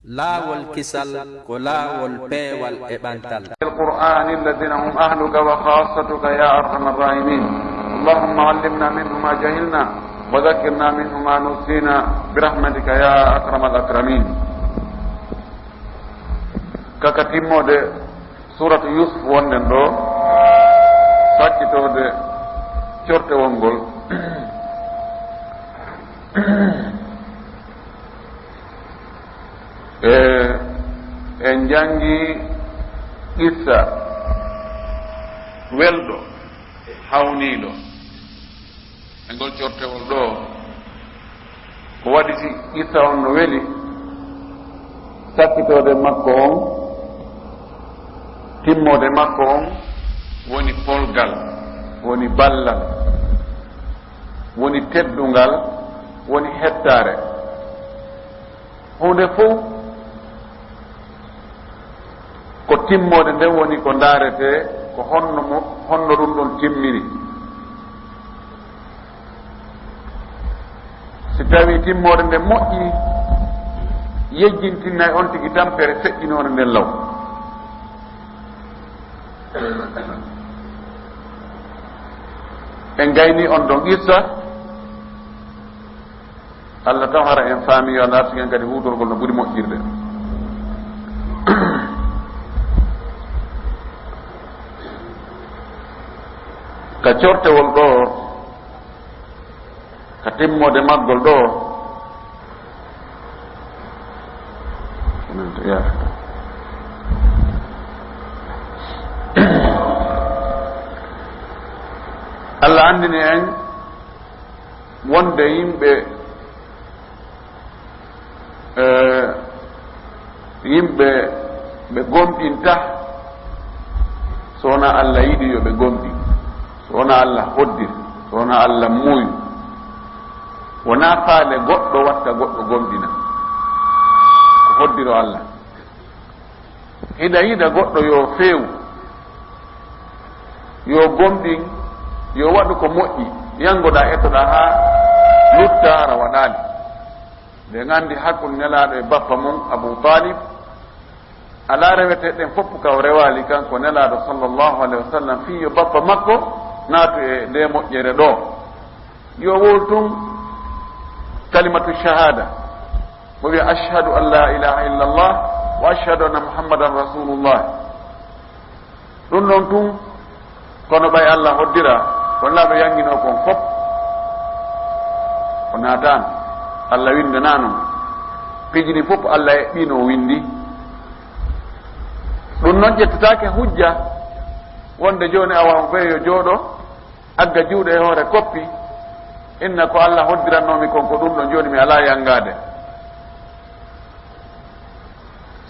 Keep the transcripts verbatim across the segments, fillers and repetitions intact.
Laawol kisal ko laawol peewal e ɓantal. القرآن الذين هم أهلك وخاصتك يا أرحم الراحمين. اللهم علمنا منه ما جهلنا وذكرنا منه ما نسينا برحمتك يا أكرم الأكرمين. Kaka timmoode suuratu Yuusuf wonɗen ɗo, sakkitoode cortewol ngol. E, en njanngi qissa welɗo, hawniiɗo e ngol cortewol ɗo. Ko waɗi si qissa on no weli, sakkitoode makko on, timmoode makko on woni polgal, woni ballal, woni teddungal, woni hettaare. Huunde fof ko timmoode nden woni ko ndaaretee, ko honno mo, honno ɗum ɗon timmiri. Si tawii timmoode nden moƴƴi, yejjintinnay on tigi tampere feƴƴinoonde nden law. En gayni on ɗon qissa. Allah taw hara en faami, yo Allah artigen kadi huutorgol no ɓuri moƴƴirde. Ka cortewol ɗo, ka timmoode maggol ɗo, Allah anndini en wonde yimɓe, eh, yimɓe ɓe gomɗinta, so wonaa Allah yiɗi yo ɓe gomɗin, so wonaa Allah hoddir, so wonaa Allah muuyu. Wonaa faale goɗɗo watta goɗɗo gomɗina, ko hoddiro Allah. Hiɗa yiɗa goɗɗo yo feewu, yo gomɗin, yo waɗu ko moƴƴi, yanngoɗaa, ettoɗaa haa lutta, hara waɗaali. Nde nganndi hakkunde Nelaaɗo e bappa mum, Abu Talib, alaa rewetee ɗen fof ka o rewaali, kanko Nelaaɗo sallallahu alayhi wa sallam, fii yo bappa makko naatu e nde moƴƴere ɗo. Yo wowlu tun kalimatu shahada, mo wiya, "Ashhadu an la ilaha illallah wa ashhadu anna Muhammadan rasulullah." Ɗum ɗon tun, kono ɓay Allah hoddira, ko Nelaaɗo yannginoo kon fof, o naataano. Allah winndanaano mo. Piiji ɗin fof Allah eɓɓino, o winndi. Ɗum noon ƴettataake hujja wonde jooni awa on ɓe yo jooɗo, agga juuɗe e hoore koppi, inna ko Allah hoddirannoomi kon ko ɗum ɗon, jooni mi alaa yanngaade.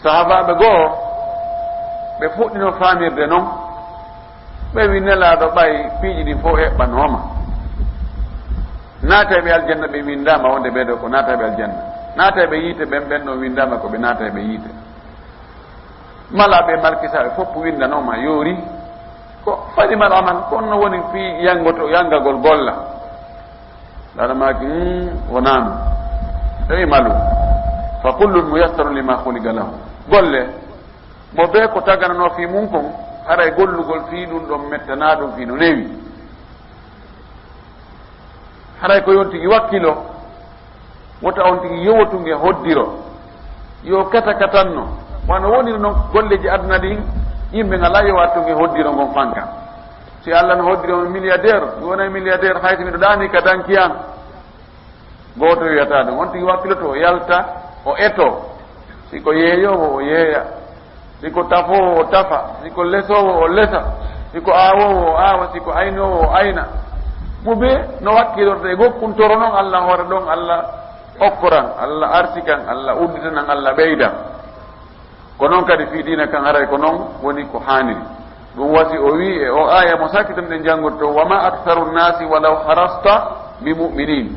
Sahaabaaɓe goo, ɓe fuɗɗino faamirde non, ɓe wi Nelaaɗo ɓay piiji ɗin fof eɓɓanooma. Naatayɓe aljanna ɓe winndaama wonde ɓee ɗoo ko naatayɓe aljanna. Naatayɓe yiite ɓen, ɓen ɗon winndaama ko ɓe naatayɓe yiite. Malaaɓe e malkisaaɓe fof winndanooma yoori. Ko fadi mal amal, ko honno woni fii yanngoto, yanngagol golla? Nelaaɗo maaki, "Hmm, wonaano." Tawi malu. "Fa kullun muyassarun lima khuliqa lahu." Golle, mo bee ko tagananoo fii mun kon, haray gollugol fii ɗum ɗon mettanaa ɗum fii no newi. Haray ko yo on tigi wakkilo, wota on tigi yowotunge hoddiro. Yo kata katanno. Wano woniri non golleeji aduna ɗin, yimɓe ngalaa yowatunge hoddiro ngon fanka. Si Allah no hoddiri on milliardaire, mi wonay milliardaire, hay si miɗo ɗaani ka danki an. Gooto yoyata ɗum. On tigi wakkiloto, o yalta, o eto. Si ko yeeyoowo, o yeeya. Si ko tafoowo, o tafa. Si ko lesoowo, o lesa. Si ko aawoowo, o aawa. Si ko aynoowo, o ayna. Mo bee no wakkilorta e gokkuntoro non Allah hoore ɗon, Allah okkoran, Allah arsikan, Allah udditanan, Allah ɓeydan. Ko non kadi fii diina kan, haray ko non woni ko haaniri. Ɗum wasi o wi'i e o aaya mo sakitan ɗen janngorto, "Wa ma aktharu nnasi walaw harasta bi mu'minin."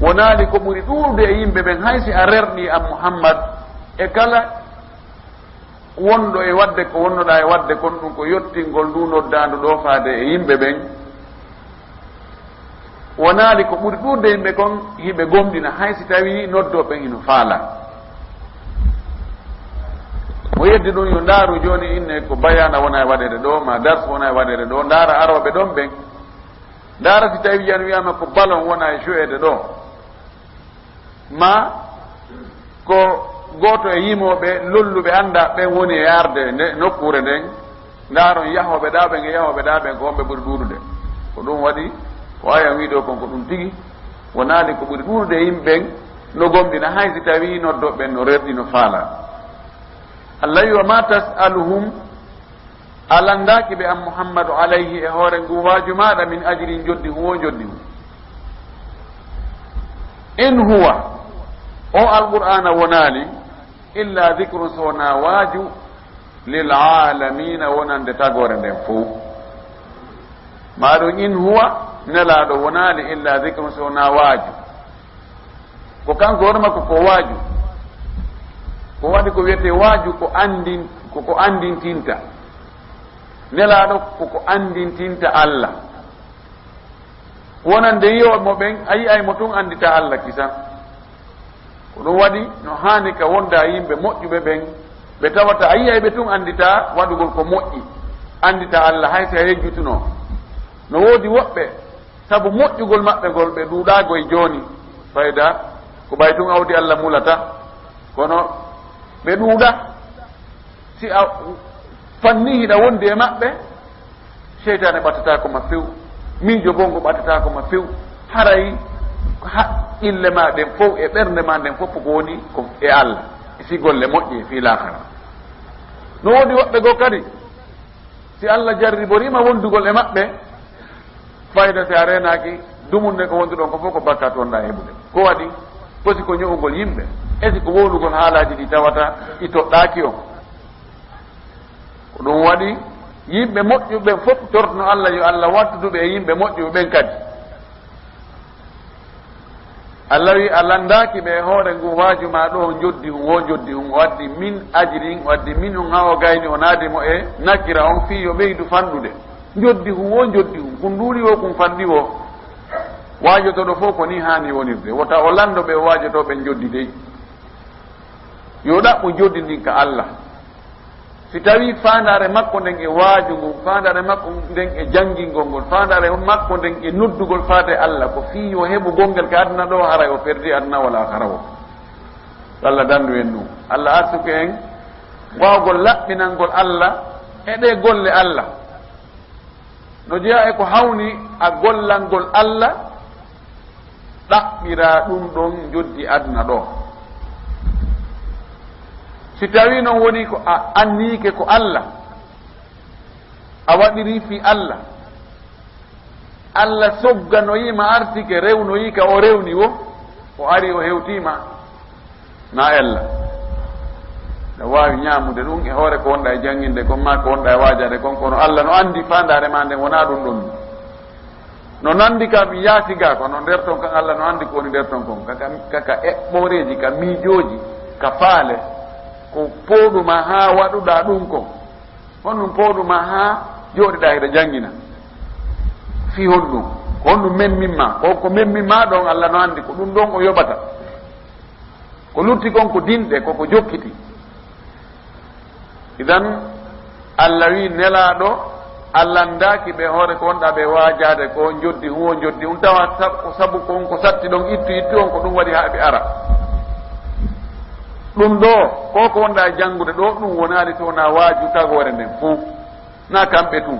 Wonaali ko ɓuri ɗuuɗude e yimɓe ɓen, hay si a rerɗi an Muhammad, e kala wonɗo e waɗde ko wonnoɗaa e waɗde kon, ɗum ko yottingol ndu noddaandu ɗo faade e yimɓe ɓen. Wonaali ko ɓuri ɗuuɗude yimɓe kon hiɓe gomɗina, hay si tawii noddooɓe ɓen hino faalaa. Mo yeddi ɗum yo ndaaru jooni, inne ko bayaana wona e waɗeede ɗo, ma dars wona e waɗeede ɗo, ndaara arooɓe ɗon ɓen. Ndaara si tawi yan wiyaama ko balon wona e jo'eede ɗo. Ma ko gooto e yimooɓe lolluɓe anndaa ɓen woni e arde nde nokkuure nden, ndaaron yahooɓe ɗaa ɓen e yahooɓe ɗaa ɓen ko homɓe ɓuri ɗuuɗude. Ko ɗum waɗi ko ayan wii ɗoo kon ko ɗum tigi, wonaali ko ɓuri ɗuuɗude e yimɓe ɓen no gomɗina, hay si tawii noddooɓe ɓen no rerɗi, no faalaa. Allah wi, "Wa ma tas'aluhum," a lanndaaki ɓe an Muhammadu alayhi e hoore ngu waaju maaɗa, "min ajrin," njoddi hun wo njoddi hun. "In huwa," o Alqur'aana wonaali, "illa dhikrun," so wonaa waaju, "lil aalamiina," wonande tagoore nden fow. Maa ɗum, "In huwa," Nelaaɗo wonaali, "illa dhikrun," so wonaa waaju. Ko kanko hoore makko ko waaju. Ko waɗi ko wiyetee waaju, ko anndin-, ko, ko anndintinta. Nelaaɗo ko ko anndintinta Allah. Wonande yi'ooɓe mo ɓen, a yi'ay mo tun anndita Allah kisan. Ko ɗum waɗi no haani ka wonda yimɓe moƴƴuɓe ɓen, ɓe tawata a yi'ay ɓe tun anndita waɗugol ko moƴƴi, anndita Allah hay si a yejjutunoo. No woodi woɓɓe, sabu moƴƴugol maɓɓe ngol, ɓe ɗuuɗaa goy jooni. Fayda ko ɓay tun awdi Allah mulata, kono ɓe ɗuuɗaa. Si a fanni hiɗa wondi e maɓɓe, seytaane ɓattataako ma few, miijo bonngo ɓattataako ma few, haray haqqille ma ɗen fow e ɓernde ma nden fof ko woni ko e Allah, si golle moƴƴe fii laakara. No woodi woɓɓe goo kadi, si Allah jarriboriima wondugol e maɓɓe, fayda si a reenaaki, dumunde ko wonduɗon ko fof ko bakkaatu wonɗaa heɓude. Ko waɗi? Ko si ko ño'ugol yimɓe, e si ko wowlugol haalaaji ɗi tawata ɗi toɗɗaaki on. Ko ɗum waɗi yimɓe moƴƴuɓe ɓen fof tortno Allah yo Allah wattudu ɓe e yimɓe moƴƴuɓe ɓen kadi. Allah wi, a lanndaaki ɓe e hoore ngu waaju maa ɗoo, njoddi hun wo njoddi hun, o addi min ajrin, o addi min on haa o gayni, o naadi mo e nakira on fii yo ɓeydu fanɗude. Njoddi hun wo njoddi hun, kun nduuɗi wo, kun fanɗi wo. Waajotooɗo fof ko nii haani wonirde, wota o lanndo ɓe o waajotoo ɓe njoddi dey. Yo ɗaɓɓu njoddi ndin ka Allah. Si tawii faandaare makko nden e waaju ngun, faandaare makko nden e janngingol ngol, faandaare makko nden e noddugol faade Allah, ko fii yo heɓu gonngel ka aduna ɗoo, haray o perdi aduna wala hara o. Allah danndu en ɗum. Allah arsuku en waawgol laɓɓinangol Allah e ɗee golle Allah. No jeyaa e ko hawni a gollangol Allah, ɗaɓɓiraa ɗum ɗon njoddi aduna ɗoo. Si tawii non woni ko a anniike ko Allah, a waɗirii fii Allah, Allah sogganoyii ma, artike, rewnoyii ka o rewni wo, o ari o hewtii ma, na ella. Aɗa waawi ñaamude ɗum e hoore ko wonɗaa e jannginde kon, maa ko wonɗaa e waajaade kon, kono Allah no anndi faandaare maa nden wonaa ɗum ɗon. No nanndi ka mi yaasi gaa, kono nder ton kan Allah no anndi ko woni nder ton kon. Kaka, kaka eɓɓooreeji, ka miijooji, ka faale, ko pooɗu ma haa waɗuɗaa ɗum kon. Honɗum pooɗu ma haa jooɗiɗaa hiɗa janngina? Fii honɗum? Ko honɗum memmin ma? Ko, ko memmin ma ɗon Allah no anndi ko ɗum ɗon o yoɓata. Ko lutti kon ko dinɗe, ko ko jokkiti. Idan, Allah wi Nelaaɗo, a lanndaaki ɓe hoore ko wonɗaa ɓe waajaade ko, njoddi hun wo njoddi hun, tawa sab-, ko sabu kon ko satti ɗon ittu ittu on, ko ɗum waɗi haa ɓe ara. Ɗum ɗoo, ko ko wonɗaa e janngude ɗoo, ɗum wonaali so wonaa waaju tagoore nden fow. Na kamɓe tun,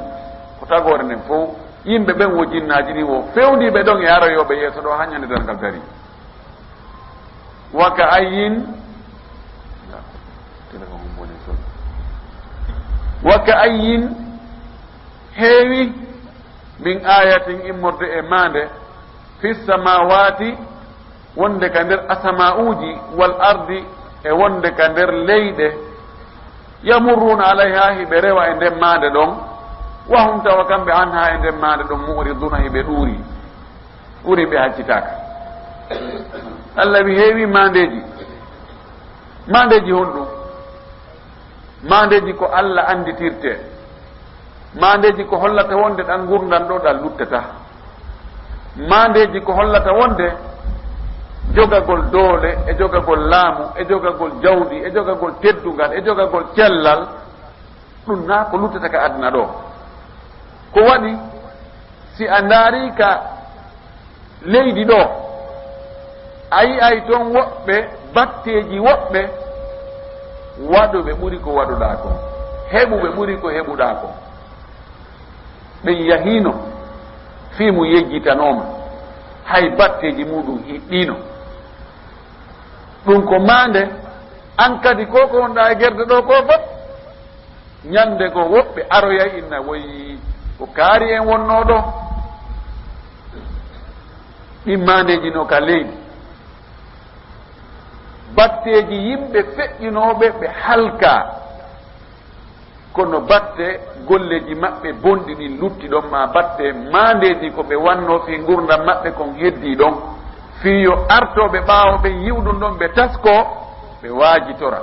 ko tagoore nden fow. Yimɓe ɓen wo jinnaaji ɗin wo fewndiiɓe ɗon e aroyooɓe yeeso ɗoo haa ñande darngal darii. Wa ka ayyin, wa ka ayyin, heewi, min ayatin, immorde e maande, fi samawati, wonde ka nder asama'uuji, wal ardi, e wonde ka nder leyɗe, yamurruna alayha, hiɓe rewa e nden maande ɗon, wa hum, tawa kamɓe, anha, e nden maande ɗon, mu'riduna, hiɓe ɗuuri. Ɓuri ɓe haccitaaka. Allah wi heewi maandeeji. Maandeeji honɗum? Maandeeji ko Allah annditirtee. Maandeeji ko hollata wonde ɗan ngurndan ɗoo ɗan luttataa. Maandeeji ko hollata wonde jogagol doole, e jogagol laamu, e jogagol jawdi, e jogagol teddungal, e jogagol cellal, ɗum naa ko luttata ka aduna ɗo. Ko waɗi, si a ndaari ka leydi ɗo, a yi'ay ton woɓɓe, batteeji woɓɓe, waɗuɓe ɓuri ko waɗuɗaa kon, heɓuɓe ɓuri ko heɓuɗaa kon. Ɓen yahiino fii mum yejjitanooma, hay batteeji muuɗum hiɗɗiino. Ɗum ko maande, an kadi ko ko wonɗaa e gerde ɗo ko fof. Ñande goo woɓɓe aroyay inna woy ko kaari en wonnoo ɗo. Ɗin maandeeji no ka leydi. Batteeji yimɓe feƴƴinooɓe ɓe halkaa. Kono batte golleeji maɓɓe bonɗi ɗin lutti ɗon, maa batte maandeeji ko ɓe wannoo fii ngurndan maɓɓe kon heddii ɗon. Fii yo artooɓe ɓaawo ɓen yi'u ɗum ɗon, ɓe taskoo, ɓe waajitora.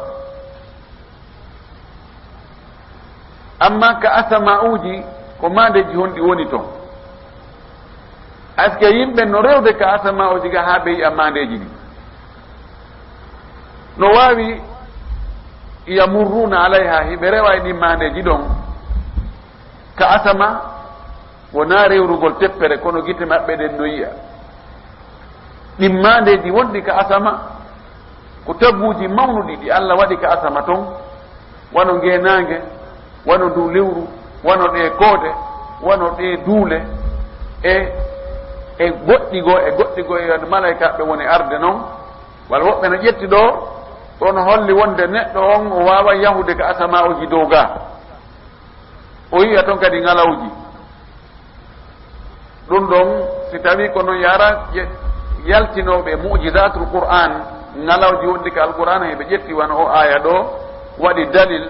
Amma ka asama'uuji, ko maandeeji honɗi woni ton? Est-ce que yimɓe no rewde ka asama'uuji ga haa ɓe yi'a maandeeji ɗin? No waawi, yamurruuna alayha, hiɓe rewa e ɗin maandeeji ɗon ka asama, wonaa rewrugol teppere, kono gite maɓɓe ɗen no yi'a. Ɗin maandeeji wonɗi ka asama, ko taguuji mawnuɗi ɗi Alla waɗi ka asama ton, wano ngeenaange, wano nduu lewru, wano ɗee koode, wano ɗee duule, e, e goɗɗi goo, e goɗɗi goo, e wano malaykaaɓe woni arde non. Walla woɓɓe no ƴetti ɗoo, ɗoo no holli wonde neɗɗo on o waaway yahude ka asama'uuji dow gaa. O yi'a ton kadi ŋalawji. Ɗum ɗon, si tawii ko non, yara ye-, yaltinooɓe mu'jizaatul Qur'aan, ŋalawji wonɗi ka Alqur'aana, hiɓe ƴetti wano o aaya ɗoo, waɗi dalil,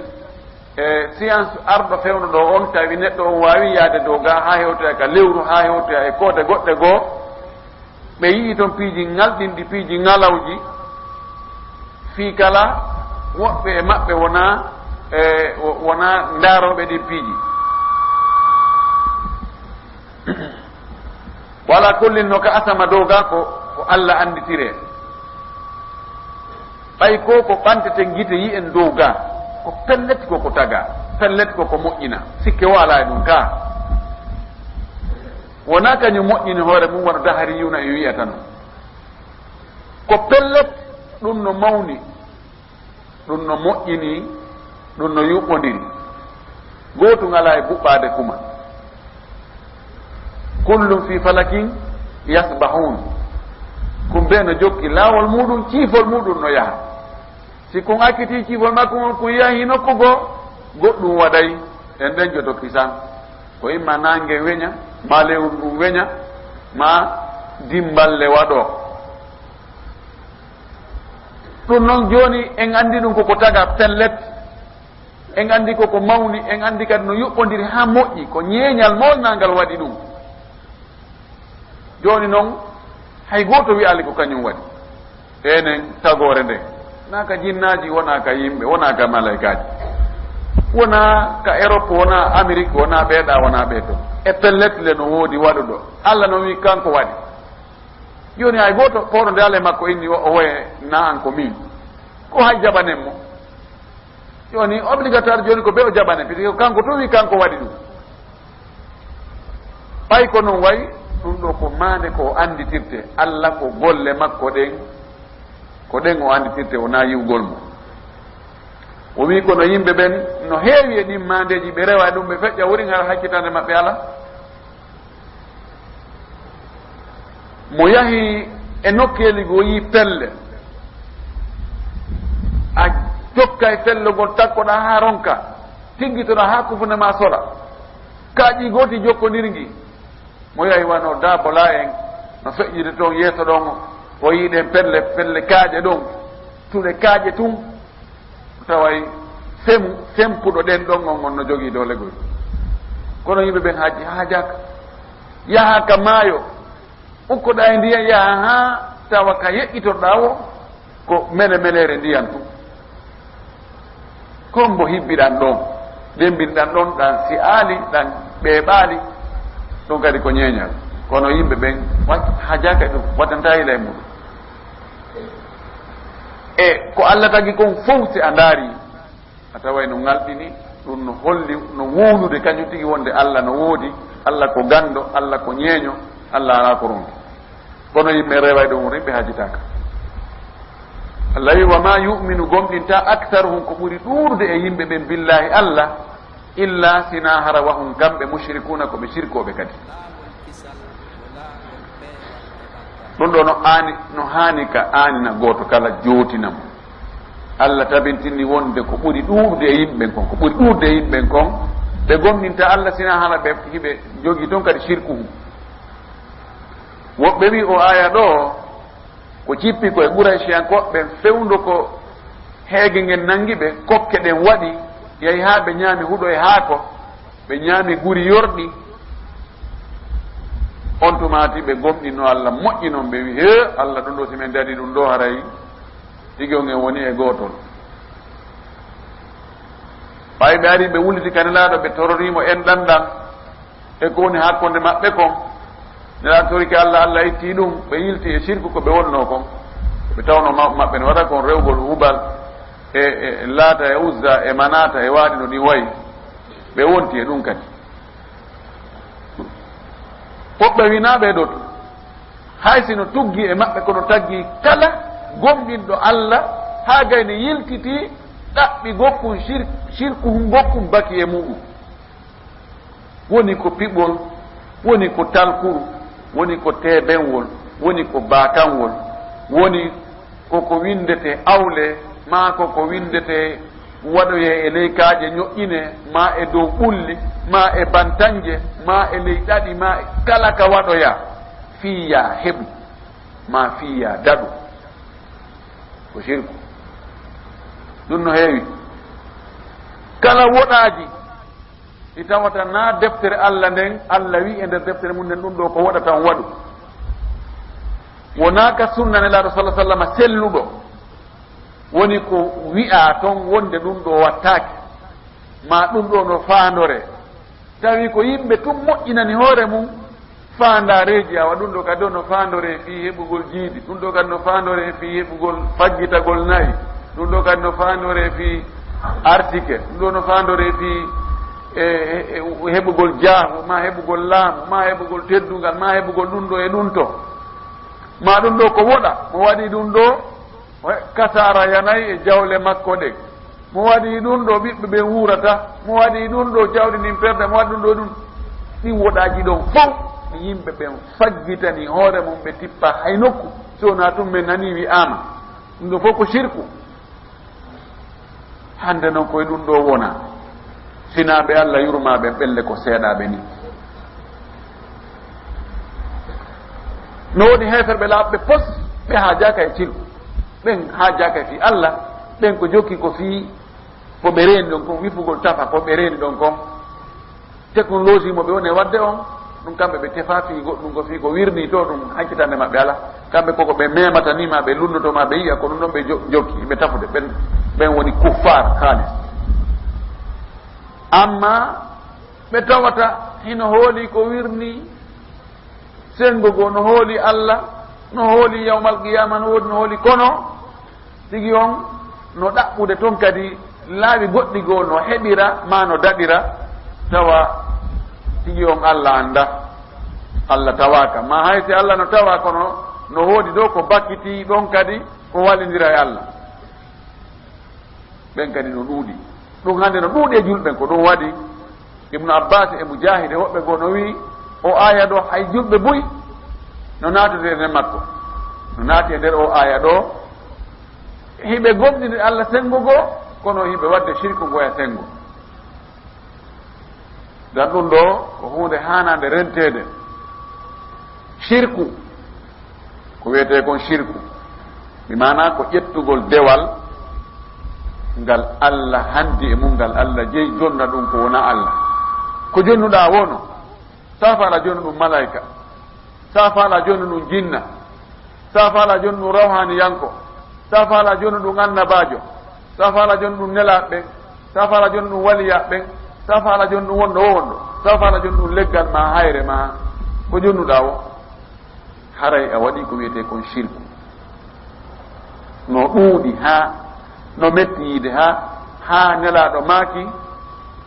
e science arɗo fewndo ɗoo on, tawi neɗɗo on waawi yaade dow gaa haa hewtoya ka lewru, haa hewtoya e koode goɗɗe goo, ɓe yi'i ton piiji ŋalɗinɗi, piiji ŋalawji, fii kala woɓɓe e maɓɓe wonaa, e, wo-, wonaa ndaarooɓe ɗin piiji. Wala kullin, no ka asama dow gaa ko, ko Alla annditire. Ɓay ko ko ɓanteten gite yi'en dow gaa, ko pellet ko ko tagaa, pellet ko ko moƴƴina, sikke wala e ɗum kaa. Wonaa kañum moƴƴini hoore mum wano dahariyuuna e wi'ata non. Ko pellet, ɗum no mawni, ɗum no moƴƴini, ɗum no yuɓɓondiri. Gootum alaa e buɓɓaade kuma. Kullum fi falakin yasbahun. Kumbe no jokki laawol muuɗum, ciifol muuɗum no yaha. Si kun accitii ciifol makko ngol, kun yahi nokku goo, goɗɗum waɗay, en ɗen joto kisan. Ko imma naange weña, maa lewru ndun weña, maa dimballe waɗoo. Ɗum non jooni en anndi ɗum ko ko taga pellet. En anndi ko ko mawni, en anndi kadi no yuɓɓondiri haa moƴƴi, ko ñeeñal moolnangal waɗi ɗum. Jooni non, hay gooto wi'aali ko kañum waɗi. Enen tagoore nde, wonaa ka jinnaaji, wonaa ka yimɓe, wonaa ka malaykaaji, wonaa ka Europe, wonaa Amérique, wonaa ɓee ɗaa, wonaa ɓee to. E pellet le no woodi waɗuɗo. Alla no wi'i kanko waɗi. Jooni hay gooto pooɗo nde Alla e makko inni o, o woye na an ko min. Ko hay jaɓanen mo. Jooni obligatoire jooni ko be o jaɓanen, parce que kanko tun wi'i kanko waɗi ɗum. Ɓay ko non wayi, ɗum ɗoo ko maande ko o annditirte. Alla ko golle makko ɗen, ko ɗen o annditirte, wonaa yi'ugol mo. O wi'i kono yimɓe ɓen no heewi e ɗin maandeeji, ɓe rewa e ɗum, ɓe feƴƴa, wurin hara hakkitande maɓɓe alaa. Mo yahi e nokkeeli goo yi'i pelle, a jokkay pelle gol, takkoɗaa haa ronka, tiggitoɗaa haa kufune maa sola. Kaaƴi gooti jokkondirngi. Mo yahi wano Daabolaa en, no feƴƴude toon yeeso ɗon, o yi'i ɗen pelle, pelle kaaƴe ɗon, tuɗe kaaƴe tun. Taway femu, sempuɗo ɗen ɗon on, on no jogii doole goy. Kono yimɓe ɓen haaji, haajaaka. Yaha ka maayo, ukkoɗaa e ndiyan, yaha haa tawa ka yeƴƴitorɗaa wo, ko mele meleere ndiyan tun. Ko mbo hibbiɗan ɗon, dembinɗan ɗon, ɗan si aali, ɗan ɓeeɓaali, ɗon kadi ko ñeeñal. Kono yimɓe ɓen wa-, haajaaka e ɗum, waddantaa yila e muɗum. E ko Allah tagi kon fow, si a ndaari, a taway no ŋalɗini, ɗum no holli, no wowlude kañum tigi wonde Allah no woodi, Allah ko ganndo, Allah ko ñeeño, Allah alaa ko ronki. Kono yimɓe rewaay ɗum, yimɓe hajitaaka. Allah wi, "Wa ma yu'minu, gomɗinta, aktharuhum, ko ɓuri ɗuuɗude e yimɓe ɓen, billahi, Allah, illa sina hara wa hum, kamɓe mushrikuuna, ko ɓe shirkooɓe kadi." Ɗum ɗo no aani, no haani ka aanina gooto kala, jootina mo. Allah tabintini wonde ko ɓuri ɗuuɗude e yimɓe ɓen kon, ko ɓuri ɗuuɗude e yimɓe ɓen kon, ɓe gomɗinta Allah sina hara ɓe hiɓe jogii toon kadi shirkuhu. Woɓɓe wi o aaya ɗo, ko jippi ko e Qurayshiyankooɓe ɓen, fewndo ko heege ngen nangi ɓe, kokke ɗen waɗi, yahi haa ɓe ñaami huɗo e haako, ɓe ñaami guri yorɗi. On tumaati ɓe gomɗinno Allah moƴƴi non, ɓe wi, "He, Allah, ɗum ɗo, si men daɗi ɗum ɗo, haray tigi on en woni e gootol." Ɓay ɓe ari, ɓe wulliti ka Nelaaɗo, ɓe tororiimo enɗan ɗan e ko woni hakkunde maɓɓe kon. Nelaaɗo torike Allah, Allah itti ɗum, ɓe yilti e shirku ko ɓe wonnoo kon. Ɓe tawno mawɓe maɓɓe ne waɗa kon rewgol Hubal e, e Laata e Uzza e Manaata e waaɗi no ɗin wayi. Ɓe wonti e ɗum kadi. Woɓɓe winaa ɓee ɗoo tun. Hay si no tuggi e maɓɓe, kono taggi kala gomɗinɗo Allah, haa gayni yiltiti ɗaɓɓi gokkun shir-, shirkuhun gokkun baki e muɗum. Woni ko piɓol, woni ko talkuru, woni ko teebenwol, woni ko baakanwol, woni ko ko winndetee awle, maa ko ko winndetee waɗoyee e ley kaaƴe ñoƴƴine, maa e dow ɓulli, maa e bantannje, maa e ley ɗaɗi, maa e kala ka waɗoyaa, fii yaa heɓu, maa fii yaa daɗu. Ko shirku. Ɗum no heewi. Kala woɗaaji ɗi tawata naa deftere Allah nden, Allah wi'i e nder deftere mum nden, ɗum ɗo ko woɗata on waɗu. Wonaa ka sunna Nelaaɗo sallallaahu alayhi wa sallam selluɗo woni ko wi'aa ton wonde ɗum ɗo wattaake, maa ɗum ɗo no faandoree. Tawi ko yimɓe tun moƴƴinani hoore mum faandaareeji, awa ɗum ɗo kadi no faandoree fii heɓugol jiidi, ɗum ɗo kadi no faandoree fii heɓugol faggitagol na'i, ɗum ɗo kadi no faandoree fii artike, ɗum ɗo no faandoree fii, e, e, e, heɓugol jaahu, maa heɓugol laamu, maa heɓugol teddungal, maa heɓugol ɗum ɗo e ɗum to. Maa ɗum ɗo ko woɗa, mo waɗi ɗum ɗo, kasaara yanay e jawle makko ɗen. Mo waɗi ɗum ɗo, ɓiɓɓe ɓen wuurata. Mo waɗi ɗum ɗo, jawdi ndin perda. Mo waɗi ɗum ɗo, ɗum. Ɗin woɗaaji ɗon fow, ɗi yimɓe ɓen faggitani hoore mum, ɓe tippa hay nokku. Si wonaa tun men nanii wi'aama. Ɗum ɗo fow ko shirku. Hannde non koye ɗum ɗo wona. Sinaa ɓe Allah yurmaa ɓen, ɓelle ko seeɗaaɓe ni. No woodi heeferɓe laaɓɓe pos, ɓe haajaaka e shirku. Ɓen haajaaka e fii Allah, ɓen ko jokki ko fii ko ɓe reeni ɗon kon, wifugol tafa ko ɓe reeni ɗon kon. Technologie mo ɓe woni e waɗde on, ɗum kamɓe ɓe tefaa fii goɗɗum, ko fii ko wirnii to, ɗum hakkitande maɓɓe alaa. Kamɓe koko ɓe memata ni, maa ɓe lunnoto, maa ɓe yi'a, ko ɗum ɗon ɓe jo-, jokki, ɓe tafude. Ɓen, ɓen woni kuffaar haalis. Amma ɓe tawata hino hooli ko wirnii, senngo goo no hooli Allah, no hooli yawmal qiyaama, no woodi no hooli, kono tigi on no ɗaɓɓude ton kadi laawi goɗɗi goo no heɓira maa no daɗira, tawa tigi on Allah anndaa, Allah tawaaka. Maa hay si Allah no tawaa, kono no woodi ɗoo ko bakkitii ɗon kadi ko walindira e Allah. Ɓen kadi no ɗuuɗi. Ɗum hannde no ɗuuɗi e julɓe, ko ɗum waɗi Ibnu Abbaas e Mujaahid e woɓɓe goo no wi'i, o aaya ɗoo hay julɓe buy no naatude e nder makko. No naati e nder o aaya ɗoo, hiɓe gomɗinde Allah senngo goo, kono hiɓe waɗde shirku goo e senngo. Ngam ɗum ɗoo ko huunde haanaande renteede. Shirku, ko wiyetee kon shirku, bi maanaa ko ƴettugol dewal ngal Allah hanndi e mum, ngal Allah jeyi, jonna ɗum ko wonaa Allah. Ko jonnuɗaa woo no, saafa alaa jonnuɗum malaa'ika, saafa alaa jonnuɗum jinna, saafa alaa jonnuɗum rawhaaniyanko, saafa alaa jonnuɗum annabaajo, saafa alaa jonnuɗum nelaaɓe ɓen, saafa alaa jonnuɗum waliyaaɓe ɓen, saafa alaa jonnuɗum wonɗo woo wonɗo, saafa alaa jonnuɗum leggal maa hayre maa, ko jonnuɗaa woo, haray a waɗii ko wiyetee kon shirku. No ɗuuɗi haa no metti yiide haa, haa Nelaaɗo maaki,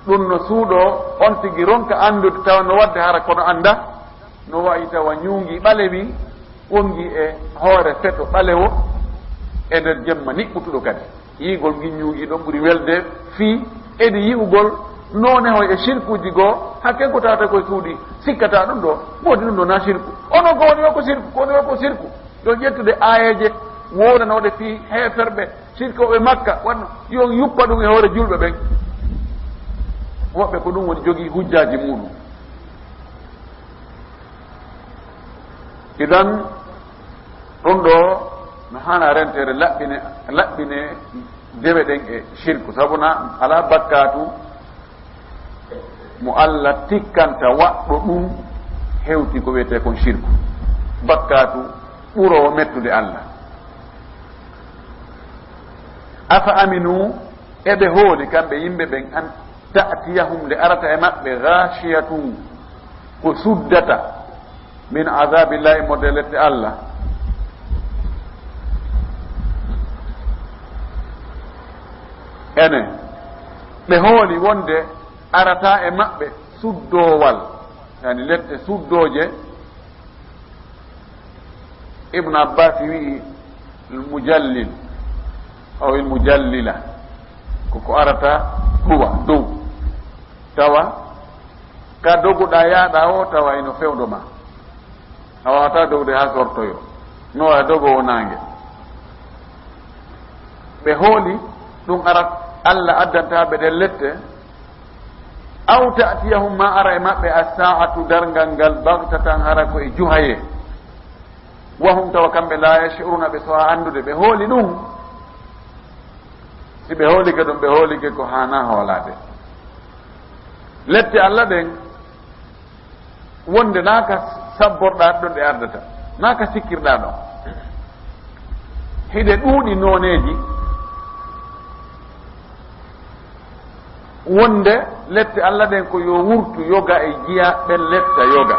ɗum no suuɗoo on tigi ronka anndude tawa no waɗde hara kono annda, no wayi tawa ñuungi ɓalewi wongi e hoore feto ɓalewo e nder jemma niɓɓutuɗo kadi. Yiigol ngi ñuugi ɗon ɓuri welde fii edi yi'ugol noone hoy e sirkuuji goo, hakken ko tawata koye suuɗi sikkata ɗum ɗo, moodi ɗum ɗo na sirku. Ono ko woni o ko sirku, ko woni o ko sirku. Yo ƴettude aayeeje wowlanooɗe fii heeferɓe, sirkooɓe Makka, wanno yo on yuppa ɗum e hoore julɓe ɓen. Woɓɓe ko ɗum woni jogii hujjaaji muuɗum. Idan, ɗum ɗo no haana renteede laɓɓine, laɓɓine dewe ɗen e sirku, sabu na alaa bakkaatu mo Alla tikkanta waɗɗo ɗum hewti ko wiyetee kon sirku. Bakkaatu ɓuroowo mettude Alla. Afa aminu, eɓe hooli kamɓe yimɓe ɓen, an ta'tiyahum, nde arata e maɓɓe, ghashiyatun, ko suddata, min azabillahi, mode lette Alla. Ene, ɓe hooli wonde arata e maɓɓe suddoowal, yani lette suddooje. Ibn Abbas wi'i, mujallil, aw il mujallila, ko ko arata ɗuwa dow, tawa ka doguɗa yaaɗa o, tawa ino fewndo ma, a wawata dogde ha sortoyo, no waya dogowo naange. Ɓe hooli ɗum arat Alla addanta ɓe ɗen lette, aw ta'tiyahum, ma ara e maɓɓe, as-sa'atu, darngal ngal, baghtatan, hara ko e juhaye, wa hum, tawa kamɓe, la yash'uruna, ɓe so'a anndude. Ɓe hooli ɗum, si ɓe hoolike ɗum, ɓe hoolike ko haana hoolaade. Lette Alla ɗen, wonde naaka sabborɗaa ɗon ɗe ardata, naaka sikkirɗaa ɗon. Hiɗe ɗuuɗi nooneeji, wonde lette Alla ɗen ko yo wurtu yoga e jiya, ɓen letta yoga.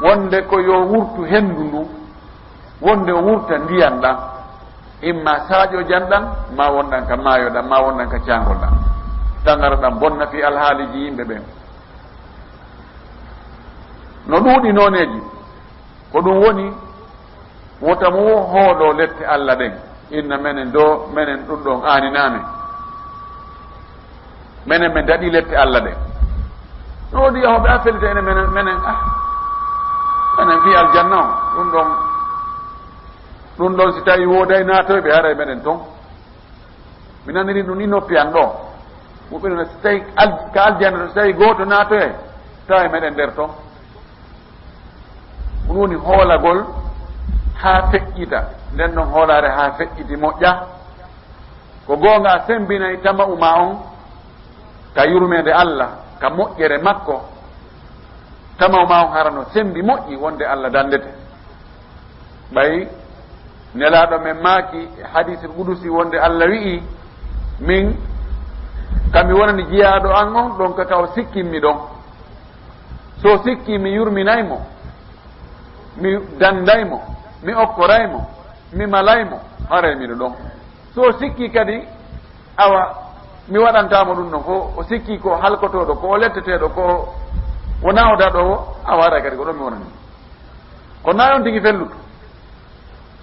Wonde ko yo wurtu henndu ndu, wonde o wurta ndiyan ɗan, imma saaƴo jan ɗan, ma won ɗan ka maayo ɗan, ma won ɗan ka caangol ɗan. Tangara ɗan bonna fii alhaaliiji yimɓe ɓen. No ɗuuɗi nooneeji, ko ɗum woni, wota mo wo hoolo lette Alla ɗen, inna menen do, menen ɗum ɗon aaninaame. Menen men daɗi lette Alla ɗen. No woodi yahooɓe a fellita ene menen, menen, ah, menen fii aljanna on, ɗum ɗon, ɗum ɗon si tawi wooday naatoyɓe haray menen ton. Mi naniri ɗum ni noppi an ɗo. Woɓɓe no si tawi al-, ka aljanna to si tawi gooto naatoyay, tawa e meɗen nder ton. Ɗum woni hoolagol haa feƴƴita. Nden ɗon hoolaare haa feƴƴiti moƴƴa. Ko goonga a sembinay tama'u ma on ka yurmeende Alla, ka moƴƴere makko. Tama'u ma on hara no sembi moƴƴi wonde Alla dandete. Ɓay Nelaaɗo men maaki e hadiisul qudusi wonde Alla wi'i, min, ka mi wonani jiyaaɗo an on ɗon ka, ka o sikkinmi ɗon. So sikki mi yurminay mo, mi danday mo, mi okkoray mo, mi malay mo, haray miɗo ɗon. So sikki kadi, awa, mi waɗantaa mo ɗum ɗon, ko o sikki ko halkotooɗo, ko o letteteeɗo, ko wonaa o daɗoowo, awa, haray kadi ko ɗon mi wonani. Ko naa on tigi felluɗo.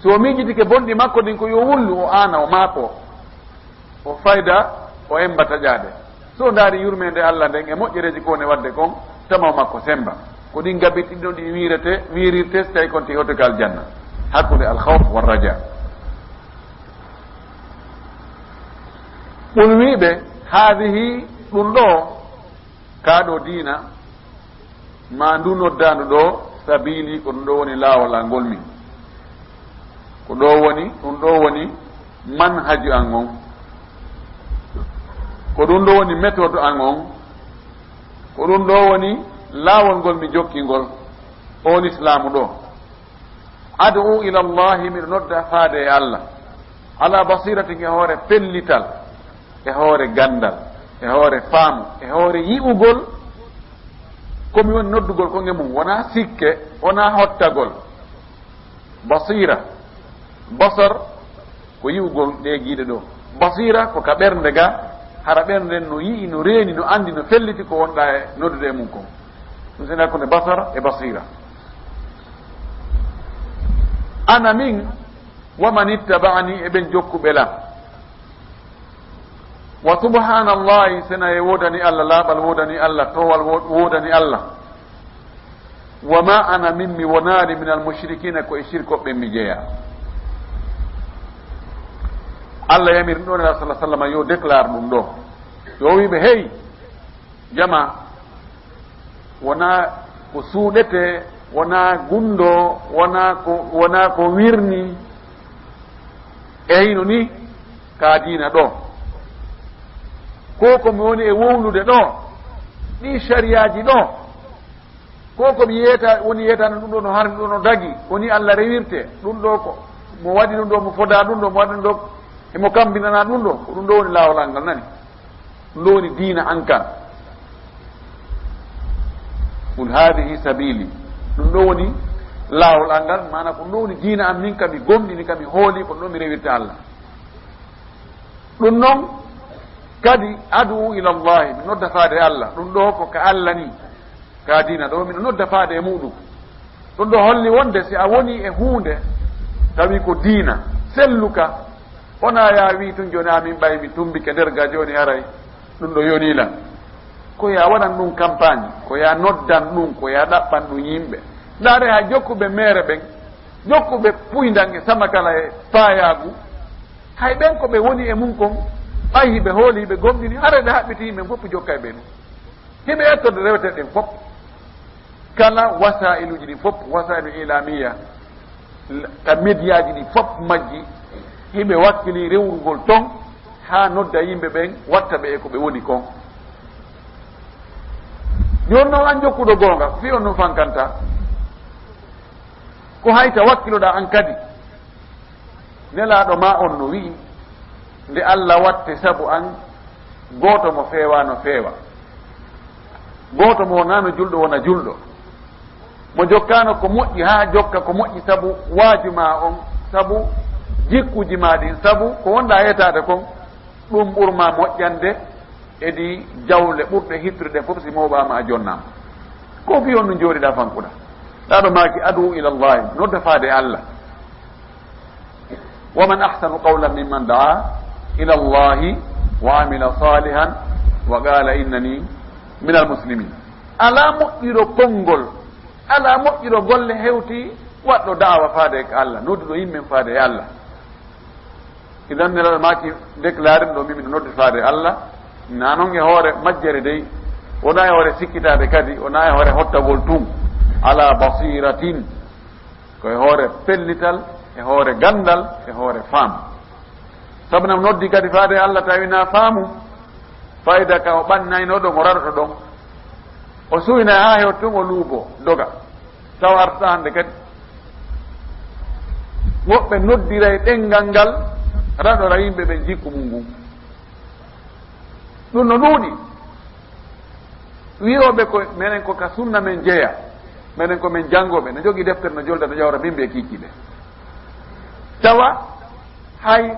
So o miijitike bonɗi makko ɗin, ko yo wullu, o aana, o maako, o fayda, o emba taƴaade. So o ndaari yurmeende Alla nden e moƴƴereeji ko woni waɗde kon, tama makko semba. Ko ɗin gabbiti ɗin ɗi wiirete, wiirirte, so tawi kon tigi hoto ka aljanna. Hakkunde al-khawf wa raja. Qul, wi'i ɓe, haadihi, ɗum ɗo, kaa ɗo diina, ma ndu noddaandu ɗo, sabiili, ko ɗum ɗo woni laawol an ngol min. Ko ɗo woni, ɗum ɗo woni manhaju an on. Ko ɗum ɗo woni méthode an on. Ko ɗum ɗo woni laawol ngol mi jokki ngol, on Islaamu ɗo. Ad'u ila Allahi, miɗo nodda faade e Alla. Ala basiratin, e hoore pellital, e hoore gandal, e hoore faamu, e hoore yi'ugol. Ko mi woni noddugol ko nge mum, wonaa sikke, wonaa hottagol. Basira, Basar ko yi'ugol ɗee giiɗe ɗo. Basira ko ka ɓernde ga, hara ɓernde no yi'i, no reeni, no anndi, no felliti ko wonɗa e noddude e mum kon. Ɗum sene hakkunde basara e basira. Ana min, wa man ittaba'ani, e ɓen jokkuɓe lan. Wa subhanallahi, sena e woodani Allah, laaɓal woodani Allah, toowal wo-, woodani Allah. Wa ma ana, min mi wonaali, minal mushrikina, ko e shirkoɓe mi jeyaa. Allah yamiri ɗon Nela sallallahu alaihi wasallam yo déclare ɗum ɗo. Yo wiɓe, hey, jama, wona ko suuɗete, wona gundo, wona ko, wona ko wirni. E hino ni ka diina ɗo. Ko ko mi woni e wowlude ɗo, ɗi shariyaaji ɗo. Ko ko mi yeeta, woni yeetano ɗum ɗo no harmi, ɗum ɗo no dagi, woni Allah rewirte. Ɗum ɗo ko mo waɗi ɗum ɗo, mo foda ɗum ɗo, mo waɗi ɗum ɗo, emo kambinana ɗum ɗo, ko ɗum ɗo woni laawol an ngal, nani? Ɗum ɗo woni diina an kan. Qul hadhihi sabili. Ɗum ɗo woni laawol an ngal, maana ko ɗum ɗo woni diina an min ka mi gomɗini, ka mi hooli, ko ɗum ɗo mi rewirta Allah. Ɗum noon kadi, adu ila Allahi, mi nodda faade e Allah. Ɗum ɗo ko ka Allah ni, ka diina ɗo, miɗo nodda faade e muɗum. Ɗum ɗo holli wonde si a woni e huunde, tawi ko diina, selluka, wona ya wi tun jooni, amin ɓay mi tumbike nder ga jooni, haray ɗum ɗo yoni lan. Ko ya waɗan ɗum campagne, ko ya noddan ɗum, ko ya ɗaɓɓan ɗum yimɓe. Ndaare hay jokkuɓe meere ɓen, jokkuɓe puyndan e samakala e paayaagu, hay ɓen ko ɓe woni e mum kon, ɓay hiɓe hooli, hiɓe gomɗini, haray ɓe haɓɓiti yimɓe fof jokkay ɓe ɗum. Hiɓe ettorde rewete ɗen fof. Kala wasailuji ɗin fof, wasailu ilamiya, ka mediaji ɗin fof majji, hiɓe wakkili rewrugol ton, haa nodda yimɓe ɓen, watta ɓe e ko ɓe woni kon. Jooni noon, an jokkuɗo goonga, ko fii on ɗum fankanta, ko hayta wakkiloɗaa an kadi. Nelaaɗo ma on no wi'i, nde Allah watte sabu an, gooto mo feewaano feewa. Gooto mo wonaano julɗo wona julɗo. Mo jokkaano ko moƴƴi haa jokka ko moƴƴi sabu waaju ma on, sabu jikkuuji ma ɗin, sabu ko wonɗaa yeetaade kon, ɗum ɓurma moƴƴande e ɗi jawle ɓurɗe hittude ɗen fof si mooɓaama a jonnaama. Ko fii on ɗum jooɗiɗaa fankuɗaa. Laaɗo maaki, adu ila Allahi, nodda faade e Allah. Wa man ahsanu qawlan mimman da'a ila Allahi wa amila salihan wa qala innani minal muslimin. Alaa moƴƴiro konngol, alaa moƴƴiro golle hewti waɗɗo da'awa faade e Allah, nodduɗo yimɓe faade e Allah. Idan Nelaaɗo maaki, déclaré ɗo, min miɗo noddi faade e Allah, na non e hoore majjere dey, wona e hoore sikkitaade kadi, wona e hoore hottagol tun, ala basiratin, ko e hoore pellital, e hoore ganndal, e hoore faam. Sabu nam noddi kadi faade e Allah tawi na faamu, fayda ka o ɓannayno ɗon, o raɗoto ɗon. O suwina haa hew tun o luubo, doga. Taw arta hannde kadi. Woɓɓe noddiray ɗenngal ngal, raɗora yimɓe ɓen jikku mum ngun. Ɗum no ɗuuɗi. Wi'ooɓe ko menen ko ka sunna men jeya, menen ko men janngooɓe, no jogii deftere, no jolda, no ƴawra, min mbiya kiikiiɗe. Tawa hay